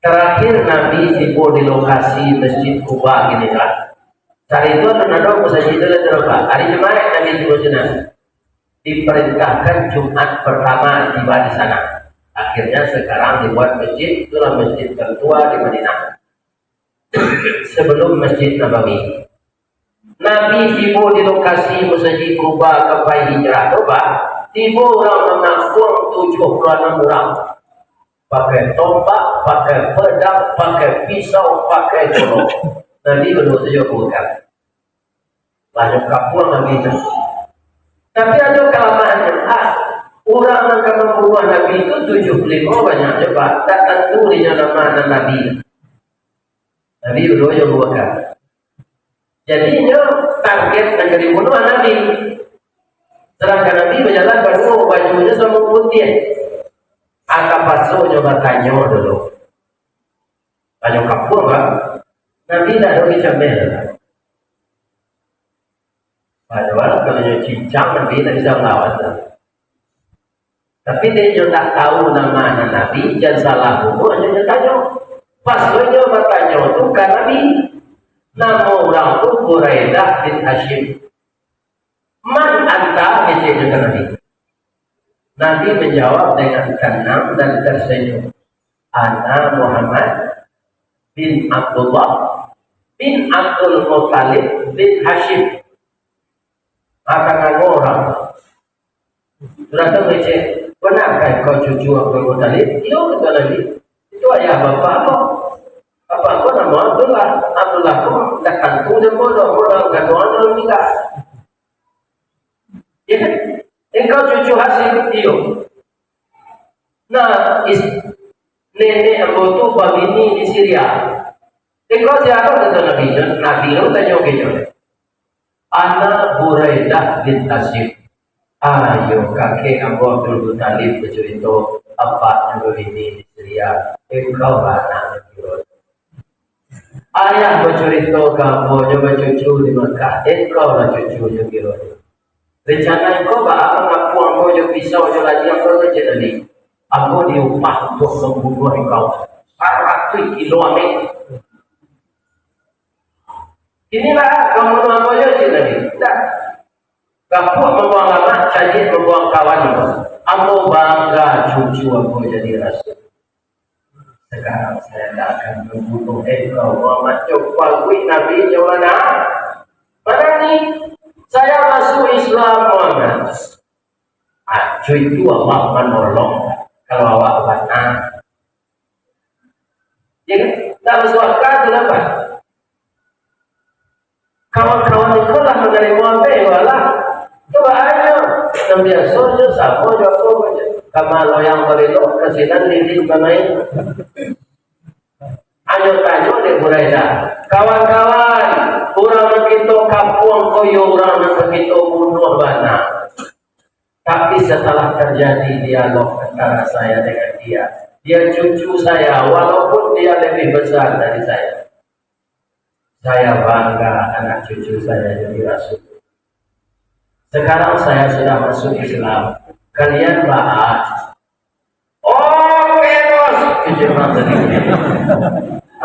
Tarakhir Nabi tibo di lokasi Masjid Quba kini, Pak. Carito nan ado masajid tu lah, Pak. Hari Jumaat Nabi tibo sinan. Diparintahkan Jumaat partamo tibo di sana. Akhirnya sekarang dibuat masjid, itulah masjid tertua di Madinah. Sebelum Masjid Nabawi. Nabi tibo di lokasi Masajid Quba ka pai hijrah tu, Pak, tibo urang manampuang tujuah puluah anam urang. Pakai tombak, pakai pedang, pakai pisau, pakai golok. Nabi baduo sajo bukan. Banyak kapuang Nabi tu. Tapi ado kalamahannyo, ah, urang nan ka mambunuah Nabi tu tujuah puluah limo banyaknyo, Pak. Tak tantu inyo nama nan Nabi. Nabi baduo jo Abu Bakar. Jadi, inyo target nan ka dibunuah Nabi. Sadangkan Nabi bajalan baduo, bajunyo samo putiah. Aka paso nyo batanyo dulu. Tanyo kapuang, Pak. Nabi indak ado dicameh. Padahal kalau nyo cincang, Nabi indak bisa malawan tu. Tapi dek nyo indak tahu nama nan Nabi, jan salah bunuah, nyo, nyo tanyo. Pas nyo batanyo tu ka Nabi. Namo urang tu Buraidah bin Hasyim. "Man anta?" keceknyo ka Nabi. Nabi manjawab dengan tenang dan tersenyum, "Ana Muhammad bin Abdullah bin Abdul Muttalib bin Hasyim." Mako, urang tu datang kecek, "Banakah engkau cucu Abdul Muttalib?" "Iyo," kato Nabi. "Itu ayah bapak ko. Bapak ko namo Abdullah. Abdullah ko indak tantu namo doh, urang gadang dalam tingga." Ya kan? "Engkau cucu Hasyim?" "Iyo." "Nah, is-, nenek ambo tu babini di Syria." "Engkau siapa?" kato Nabi. Nabi tu tanyo ka inyo. "Ana Buraidah bin Hasyim." "Iyo, kakek ambo Abdul Muttalib bacurito, bapaknyo babini di Syria. Engkau lah anaknyo." "Ayah bacurito ka ambo, nyo bacucu di Makkah, engkau lah cucunyo," kiro. "Rencana engkau baa mangapuang ambo jo pisau jo ladiang ko?" kecek Nabi. "Ambo diupah untuak mambunuah engkau. Saratuih kilo ameh." "Iko lah ka mambunuah ambo?" kecek Nabi. "Indak. Gapuak mambuang lamak, cadiak mambuang kawan. Ambo bangga cucu ambo jadi rasul. Sekarang saya indak akan mambunuah engkau, Muhammad." Cok paguik Nabi nyo manangih. Manangih. Saya masuk Islam, Muhammad. Ah, cuy, itu Allah manolong kalau awak bana. Ya kan? Tak masuk akal, kenapa? Kawan-kawan itu lah manarimo ambe, walah. Coba aja. Nan biaso je, samo jo aku je. Kama loyang balilok, kasinan diri banaik. Anyo tanyo dek Buraidah, "Kawan-kawan, urang nan kito kapuang ko iyo urang nan kito bunuah bana. Tapi setelah terjadi dialog antara saya dengan dia, dia cucu saya, walaupun dia lebih besar dari saya. Saya bangga anak cucu saya jadi rasul. Sekarang saya sudah masuk Islam. Kalian bahas." "Oke, Bos." Tujuh orang tadi.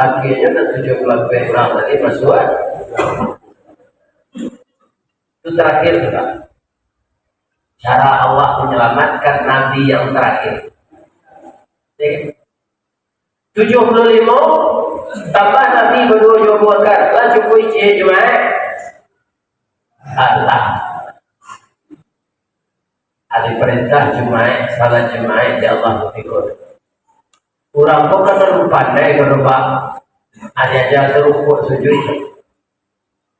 Akhirnya, dah tujuh puluh orang tadi masuk. Itu terakhir juga. Cara Allah menyelamatkan Nabi yang terakhir. Ya kan? Tujuh puluh lima, tambah Nabi baduo jo Abu Bakar. Lah cukuik ciek Jumaik? Alah. Ari parentah Jumaik, salat Jumaik, ya Allah, bersyukur. Urang ko kan pandai kalau bak ari aja tarukuak sujud.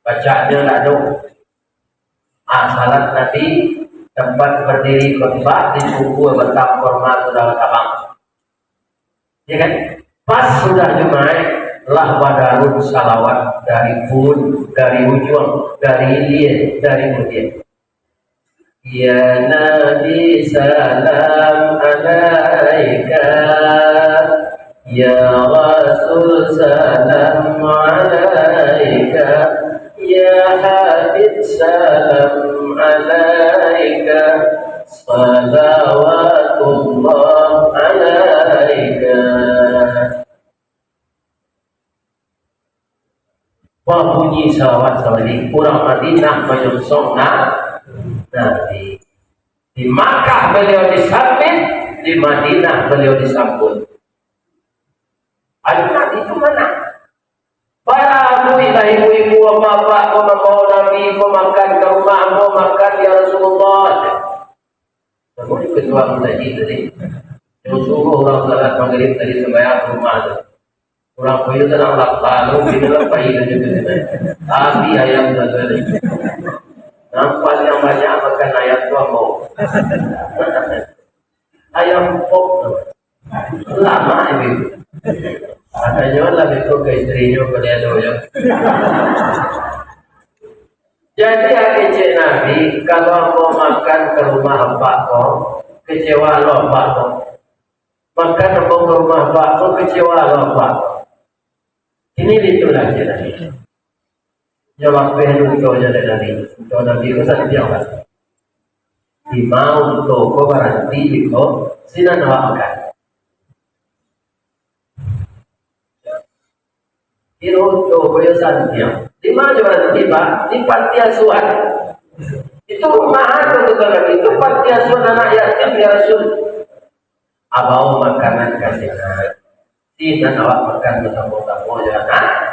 Bacanya nak dong. Ah, salat Nabi, tempat berdiri khutbah, di buku batang formal sudah tabang. Ya kan? Pas sudah Jumaik, lah badarun salawat dari pun, dari ujuang, dari hilia, dari mulia. Ya Nabi, salam alaika. Ya Rasul, salam alaika. Ya Habib, salam alaika. Salawatullah alaika. Babunyi salawat sabalik. Urang Madinah manyongsong na-, Nabi. Di Makkah beliau disambit, di Madinah beliau disambut. Aduh, Nabi itu mana? Barabuiklah ibu-ibu, bapak-bapak, ko mambawa Nabi ko makan ka rumah ambo, makan, ya Rasulullah. Namun ketua musajik tadi, yang suruh urang salat Magrib tadi sumbayang ka rumah tu. Urang kayo tu nang lapar tu, kita lah pai tu juga. Tapi ayam tu tadi. Nampak yang banyak makan ayam tu ambo. Ayam pop tu. Lama ini. Katonyo lah beko ka istrinyo, ka dia tu, yo. Jadi, kecek Nabi, kalau ambo makan ka rumah apak ko, kecewa lo apak ko. Makan ambo ka rumah apak ko, kecewa lo apak ko. Kini itulah, kecek Nabi. Nyo lapeh unto nyo dek Nabi. Unto Nabi ko santiang lah. Dima unto ko baranti di ko, sinan awak makan. Kiro unto ko yo santiang. Dima nyo baranti, Pak? Di panti asuhan. Itu rumah anu tu kan, itu panti asuhan anak yatim, ya Rasul. Abao makanan ka sinan. Sinan awak makan basamo-samo jo anak.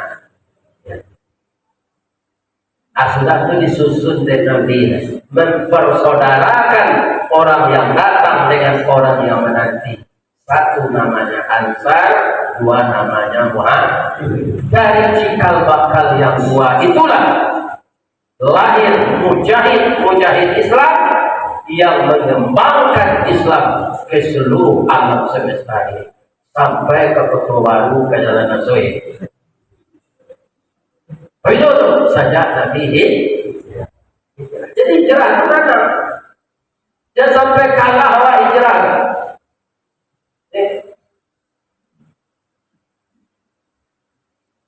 Ah, sudah tu disusun dek Nabi, mempersaudarakan orang yang datang dengan orang yang menanti. Satu namanya Ansar, dua namanya Muhammad. Dari cikal bakal yang dua itulah lahir mujahid-mujahid Islam yang mengembangkan Islam ke seluruh alam semesta ini, sampai ka Koto Baru, ka Jalan Asoi. Itu tu sajak Nabi hi-, jadi hijrah tu tanang. Jangan sampai kalah awak hijrah. Eh.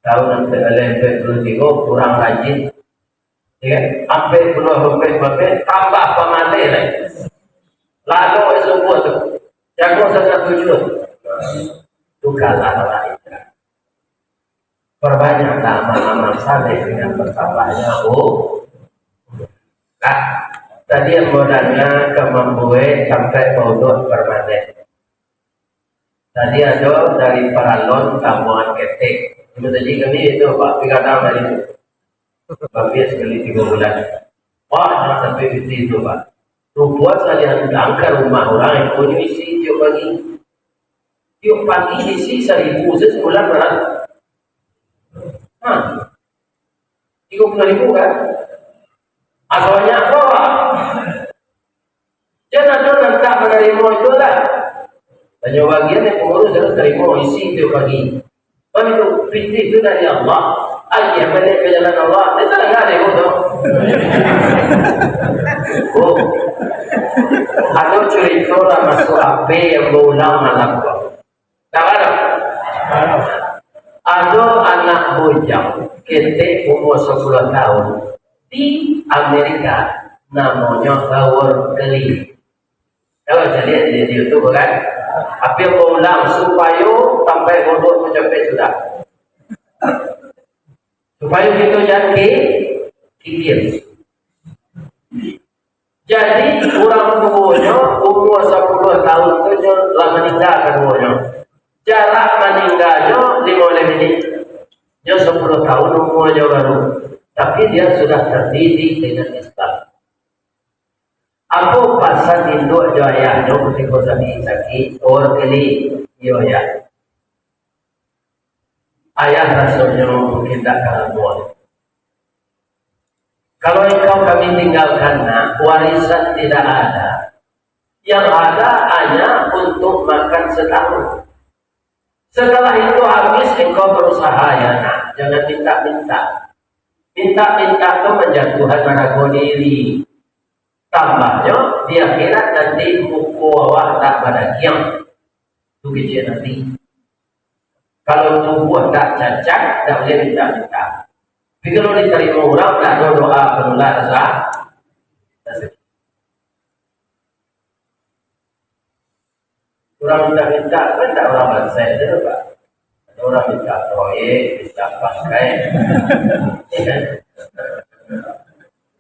Tahun ampek puluah tigo kurang rajin. Ya kan? Ampek puluah ampek, ampek, tambah pamaleh lai. Lalu subuh tu. Jago sanak tujuh. Tu kalah awak hijrah. Perbanyaklah amal-amal saleh dengan bertambahnya u-, nah, tadi ambo danga ka mambuek tampek bauduak permanen. Tadi ado dari Paralon Tambuangan Ketek. Cuma tadi kami itu, Pak, pi gadang tadi tu. Bambiak sakali tigo bulan. Wah, nak sampai pitih tu, Pak. Rupo salian pulang ka rumah urang, iko nyo isi tiok pagi. Tiok pagi isi saribu, sabulan bara? Ha. Tigo puluah ribu kan? Asa banyak ko, Pak. Jan ado nan tak manarimo itu lah. Tanyo bagian yang pangurus harus tarimo isi tiok pagi. Kan itu, pitih tu dari Allah. Agiah baliak ka jalan Allah. Dia tak dengar dia tu. Oh. Ado curito lah masuak H P yang baulang malam tu. Tak ado? Ado anak bujang, ketek umur sapuluah tahun, di Amerika, namonyo Howard Kelly. Kalau caliak di YouTube kan, hampir baulang supayo sampai godok tu capek sudah. Supayo kito jan ki-, kikir. Jadi, urang tuonyo umur sapuluah tahun tu nyo lah maningga kaduonyo. Jarak maningganyo limo baleh minik. Nyo sapuluah tahun umurnyo baru, tapi dia sudah terdidik dengan Islam. Apo pasan induak jo ayahnyo kutiko sakik-sakik? Orkeli, iyo, Ayah. Ayah rasonyo mungkin tak talabuah. Kalau engkau kami tinggalkan, Nak, warisan tidak ada. Yang ada hanya untuk makan setahun. Setelah itu habis, engkau berusaha, ya Nak, jangan minta-minta. Minta-minta tu manjatuahan harago diri. Tambahnyo, di akhirat nanti muko awak tak badagiang. Tu kecek nanti. Kalau tubuah tak cacat, tak boleh minta-minta. Tapi kalau ditarimo urang, tak ado doa, penulah rasa rasaki. Urang minta-minta, kan tak urang bansaik tu, Pak. Ado urang minta proyek, minta pangkai. Ya kan?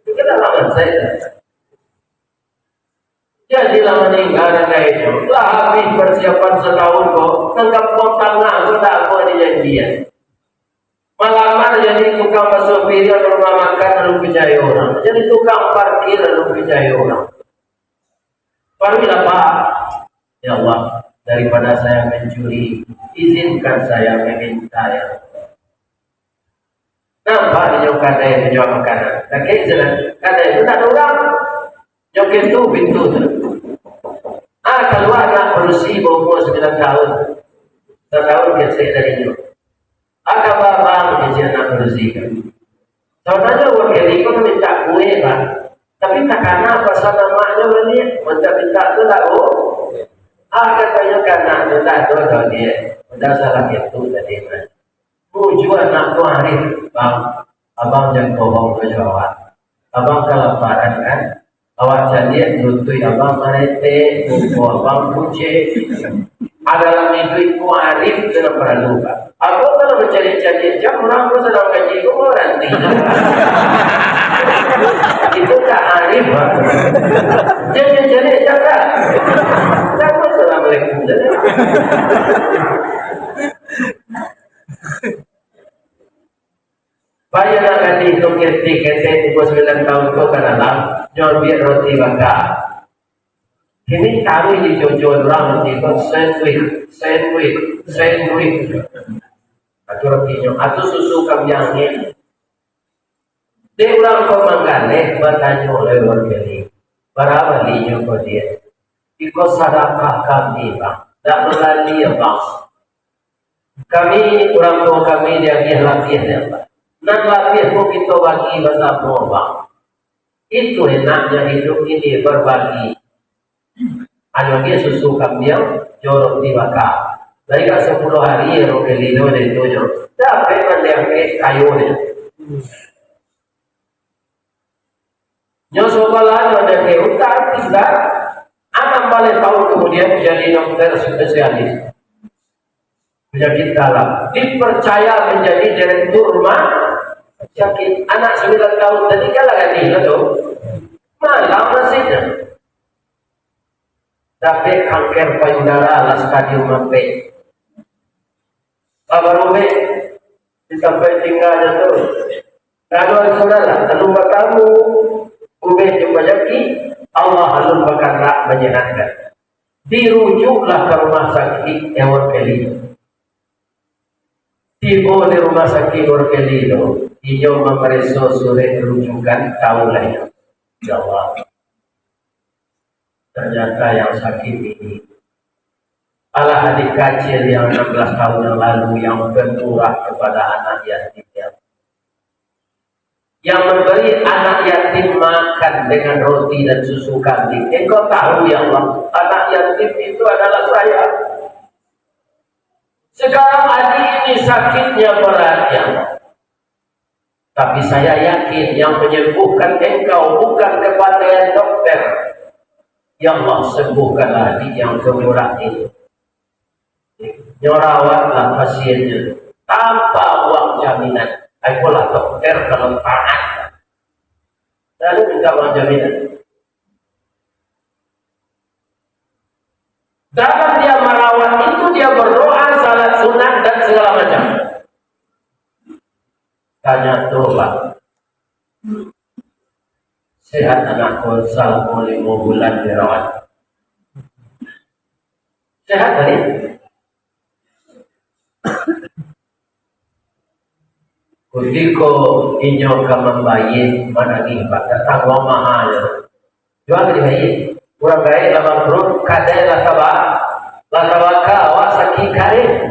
Itu kan urang bansaik tu. Jadi lah maningga nan lain tu. Lah habis persiapan satahun ko, nan kampuang tangah tu tak apo dijanjian. Malamar jadi tukang basuah piriang rumah makan, lalu picayo urang. Jadi tukang parkir, lalu picayo urang. Paruiklah, Pak. Ya Allah, daripada saya mencuri, izinkan saya meminta, ya Allah. Nampak di jauah kadai, di jauah makanan. Dakek jalan. Kadai tu tak ada orang. Nyo ketuk pintu tu. Ah, kalua anak padusi baumua sambilan tahun. Satahun kecek dari nyo. Ah, kaba abang, kecek anak padusi kan. Sabananyo urang kini ko mintak kue, Pak. Tapi takana pasal amaknyo baliak. Mintak-mintak tu lah, oh. Ah, katonyo ka anak tu, tak ado doh, dia. Udah salah ketuk tadi, Pak. Bujua anak tu arif, Bang. Abang jan bohong jo awak. Abang kalaparan kan? Awak caliak lutuik abang maretek, muko abang pucek. Ah, dalam iduik ko arif tu nan paralu, Pak. Abang kalau mancaliak-caliak jam urang ko sadang kaji ko, baranti. Itu tak arif, Pak. Jan mancaliak jam, Pak. Jan, Assalamualaikum. Payah nak gadih tu ketek-ketek umua sambilan tahun tu ka dalam, nyo ambiak roti baka. Kini taruih di jojo urang roti tu, sandwich, sandwich, sandwich. Atu rotinyo, atu susu kambiang angin. Dek urang ko manggaleh, batanyo lai urang kini, "Bara balinyo ko, Diak?" "Iko sadakah kami, Bang. Ndak balali, Bang." Kami, urang tuo kami diagiah labiah, Bang. Nan labiah ko kito bagi basamo, Bang. Itu enaknyo hiduik ini, berbagi. Anu agiah susu kambiang, jo roti baka. Lai ka sapuluah hari, roti lilo dari tu nyo. Dapek mandeh kayo nyo. Nyo sobalahan manyakik utak, tingga. Anam baleh tahun kamudian, jadi dokter spesialis penyakit dalam. Dipercaya menjadi direktur rumah sakit. Anak sambilan tahun tadi kan lah gadih lah tu. Malam nasibnyo. Dapek kanker payudara lah stadium ampek. Lah barubek di tampat tingganyo tu. Lalu ado surang lah, lalu batamu. Ubek jo panyakik, Allah alun bakandak manyehatkan. Dirujuklah ka rumah sakik Ewer Kelly. Tibo di rumah sakik Ewer Kelly tu, inyo mamareso surek rujukan, tahu lah inyo. Ya Allah. Ternyata yang sakit ini adalah adik kecil yang enam belas tahun yang lalu yang bermurah kepada anak yatim yang, yang memberi anak yatim makan dengan roti dan susu kambing. Engkau tahu, ya Allah, anak yatim itu adalah saya. Sekarang adik ini sakitnya berat, ya Allah. Tapi saya yakin yang menyembuhkan engkau bukan kepandaian dokter. Ya Allah, sembuhkanlah adik yang kemurah ini. Nyo rawatlah pasiennya tanpa uang jaminan. Apolah dokter kalau taat. Lalu minta uang jaminan. Dalam dia merawat itu, dia berdoa, salat sunat, dan segala macam. Tanya tu, Pak. Sehat anak ko, salamo limo bulan dirawat. Sehat tadi? Kutiko inyo ka mambayia, manangih, Pak, datang wang mahanyo. Jua ka dibayia. Urang gaek lah bangkrut, kadai lah taba-, lah tabaka, awak sakik kareh.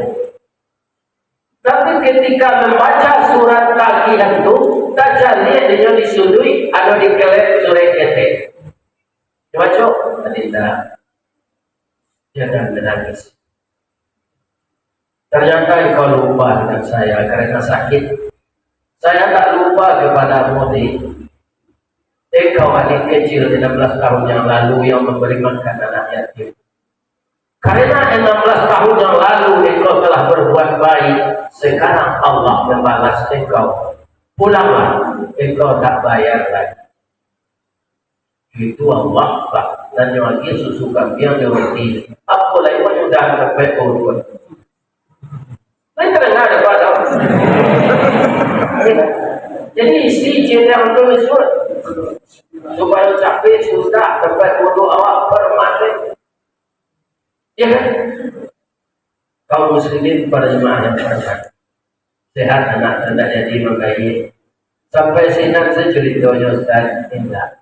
Tapi ketika membaca surat tagihan tu, tacaliak inyo di suduik, ado dikelek surek ketek. Dibaco, tadi indak. Dia akan menangis. Ternyata engkau lupa dengan saya karena sakit. Saya tak lupa kepadamu, Dik. Engkau adik kecil enam belas tahun yang lalu yang memberi makan anak yatim. Karena enam belas tahun yang lalu engkau telah berbuat baik, sekarang Allah membalas engkau. Pulanglah, engkau tak bayar lagi. Itu Allah, Pak. Nanyo agiah susu kambiang jo roti. Apo lai, wah, sudah sampai urut. Lain kadang ada, Pak, tau. Jadi, isi ciliang tu isuak. Supayo capek, sudah, sampai urut awak permanen. Ya kan? Kaum muslimin, para jemaah yang berbahagia. Sehat anak, indak jadi manggaia. Sampai sinan sajo curitonyo, Ustaz? Indak.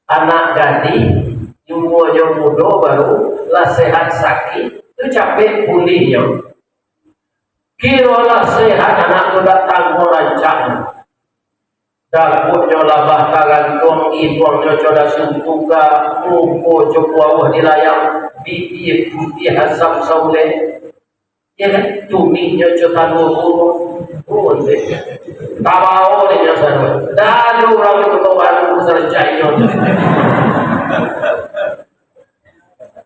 Anak gadih, umuanyo mudo baru, lah sehat sakik, tu capek pulihnyo. Kiro lah sehat anak tu, dak tangguang rancaknyo. Daguaknyo labah tagantuang, iduangnyo co dasun tuga, muko co kuawah dilayang, bibia putiah asam saulek. Ya kan? Tumihnyo co talua buruang. Buruang tu. Tabao dek nyo saruah. Dah ado urang itu kau baru sancai nyo tu.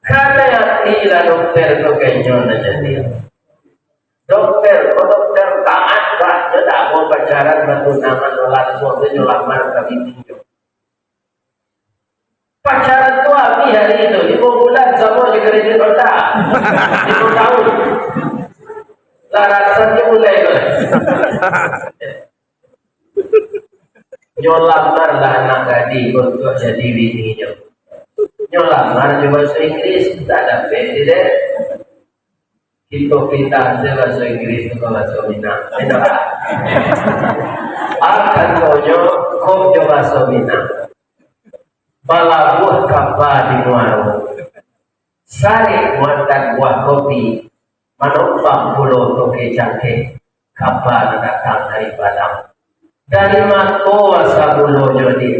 Kadai ati lah dokter tu, ka inyo nan jadi. Dokter, kok dokter taat, Pak? Nyo dak mau pacaran, batunangan, lansuang tu nyo lamar ka bininyo. Pacaran tu abih hari tu, limo bulan samo jo kredit Honda. Limo tahun. Lah rasan jo mulai tu. Nyo lamar lah anak gadih untuak jadi bininyo. Nyo lamar jo bahaso Inggris, tak dapek dek. Kito pindah se bahaso Inggris tu ka bahaso Minang. Beda. Akan konyo, kok jo bahaso Minang. Balabuah kapa di muaro. Sarik muatan buah kopi. Manumpang pulo toke cangkeh. Kapa nan datang dari Padang. Dari mako asa mulonyo, Dik.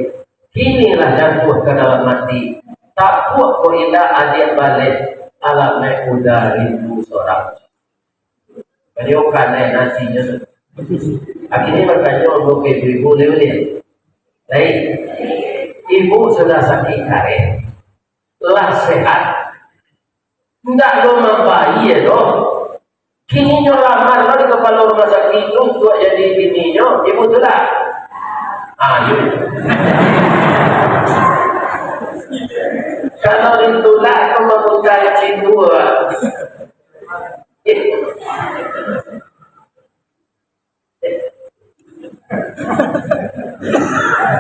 Kini lah jatuah ka dalam ati. Takuik ko indak adiak baleh, alamaik uda rindu sorang. Baliau kanai nasinyo tu. Akhirnyo batanyo ambo ka ibu-ibu, lai buliah? Lai. Ibu sudah sakik kareh. Lah sehat. Ndak lo mambayia doh. Kini nyo lamar lo di kapalo rumah sakik tu untuak jadi bininyo, ibu tulak. Ayo. Kalau ditulak tu mamutai cinta.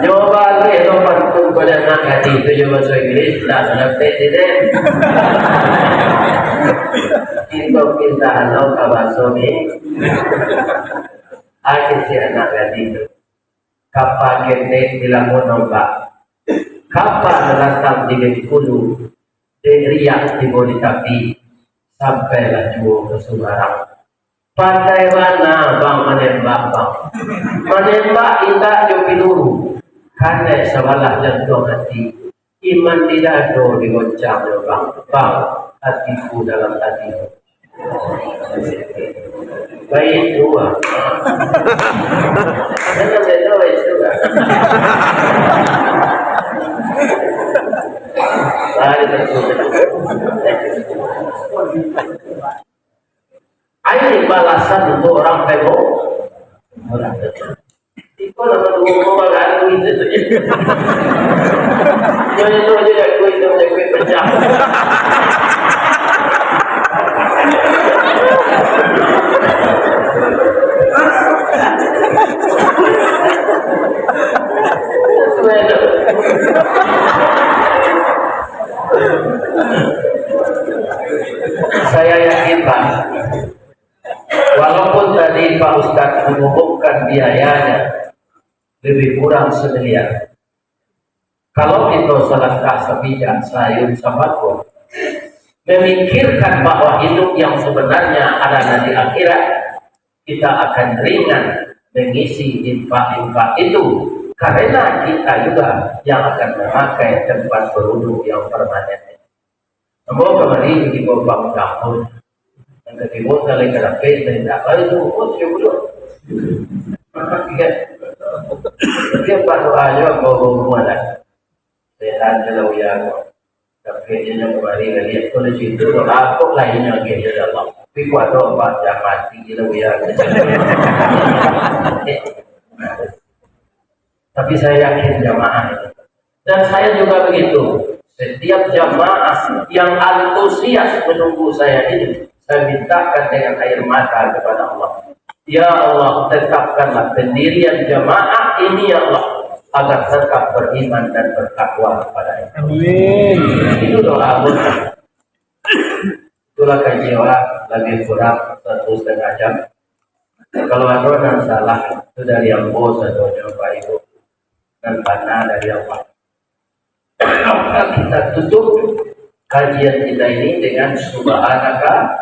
Nyo baleh lo pantun Anak gadih tu jo bahaso Inggris, ndak ngarati dek. Kito pindah lo ka bahaso ni. Aja si anak gadih tu. Kapa ketek dilamun ombak. Kapa datang di Bengkulu. Dek riak tibo di tapi. Sampailah juo ka Subarang. Pandai bana bang manembak, bang. Manembak indak jo piluru. Kanai sabalah jantuang ati. Iman di dado digoncang jo bang. Bang, atiku dalam ati. Baik tu, bang. Jangan beda, baik tu, bang. Baik tu. Ini balasan untuk orang pemo-, orang pemo-. Iko lah baru ngomong baru itu. Yo, itu aja ya, aku itu, aku itu pecah. Itu aja. Saya yakin, Pak, walaupun tadi Pak Ustadz mengumumkan biayanya lebih kurang semiliar, kalau kita selangkah sepijak sayun sabakul, memikirkan bahwa hidup yang sebenarnya adalah di akhirat, kita akan ringan mengisi infak-infak itu, karena kita juga yang akan memakai tempat berwudu yang permanen. Ambo kamari di Bogor kampung. Yang katibo kali ka lapeh, dan indak baru tu, oh, siap dulu. Dia buat doa juga, ambo bawa rumah dah. Sehat je lah, uya ko. Tapi dia yang kamari lagi, aku dah cerita, kok lainnya lagi, ya Allah. Tapi kuat tu, Pak, dah mati je lah, uya. Tapi saya yakin jamaah ini. Dan saya juga begitu. Setiap jamaah yang antusias menunggu saya ini, saya mintakan dengan air mata kepada Allah. Ya Allah, tetapkanlah pendirian jamaah ini, ya Allah, agar tetap beriman dan bertakwa kepada Allah. Amin. Itu doa Allah. Itulah kaji awak, lebih kurang satu setengah jam. Kalau ada nan salah, itu dari ambo sadonyo, Bapak Ibu. Nan bana dari Allah. Maka kita tutup kajian kita ini dengan subhanaka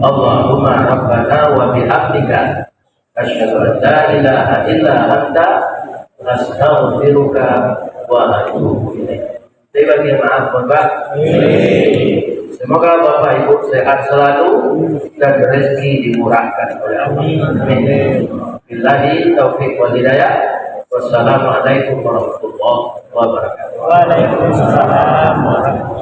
Allahumma rabbana wa bihamdika, asyhadu an la ilaha illa anta, astaghfiruka wa atubu ilaik. Saya bagi maaf, Bapak. Semoga Bapak Ibu sehat selalu dan rezeki dimurahkan oleh Allah. Amin. Billahi taufiq wal hidayah. Wassalamualaikum warahmatullahi wabarakatuh. Waalaikumsalam warahmatullahi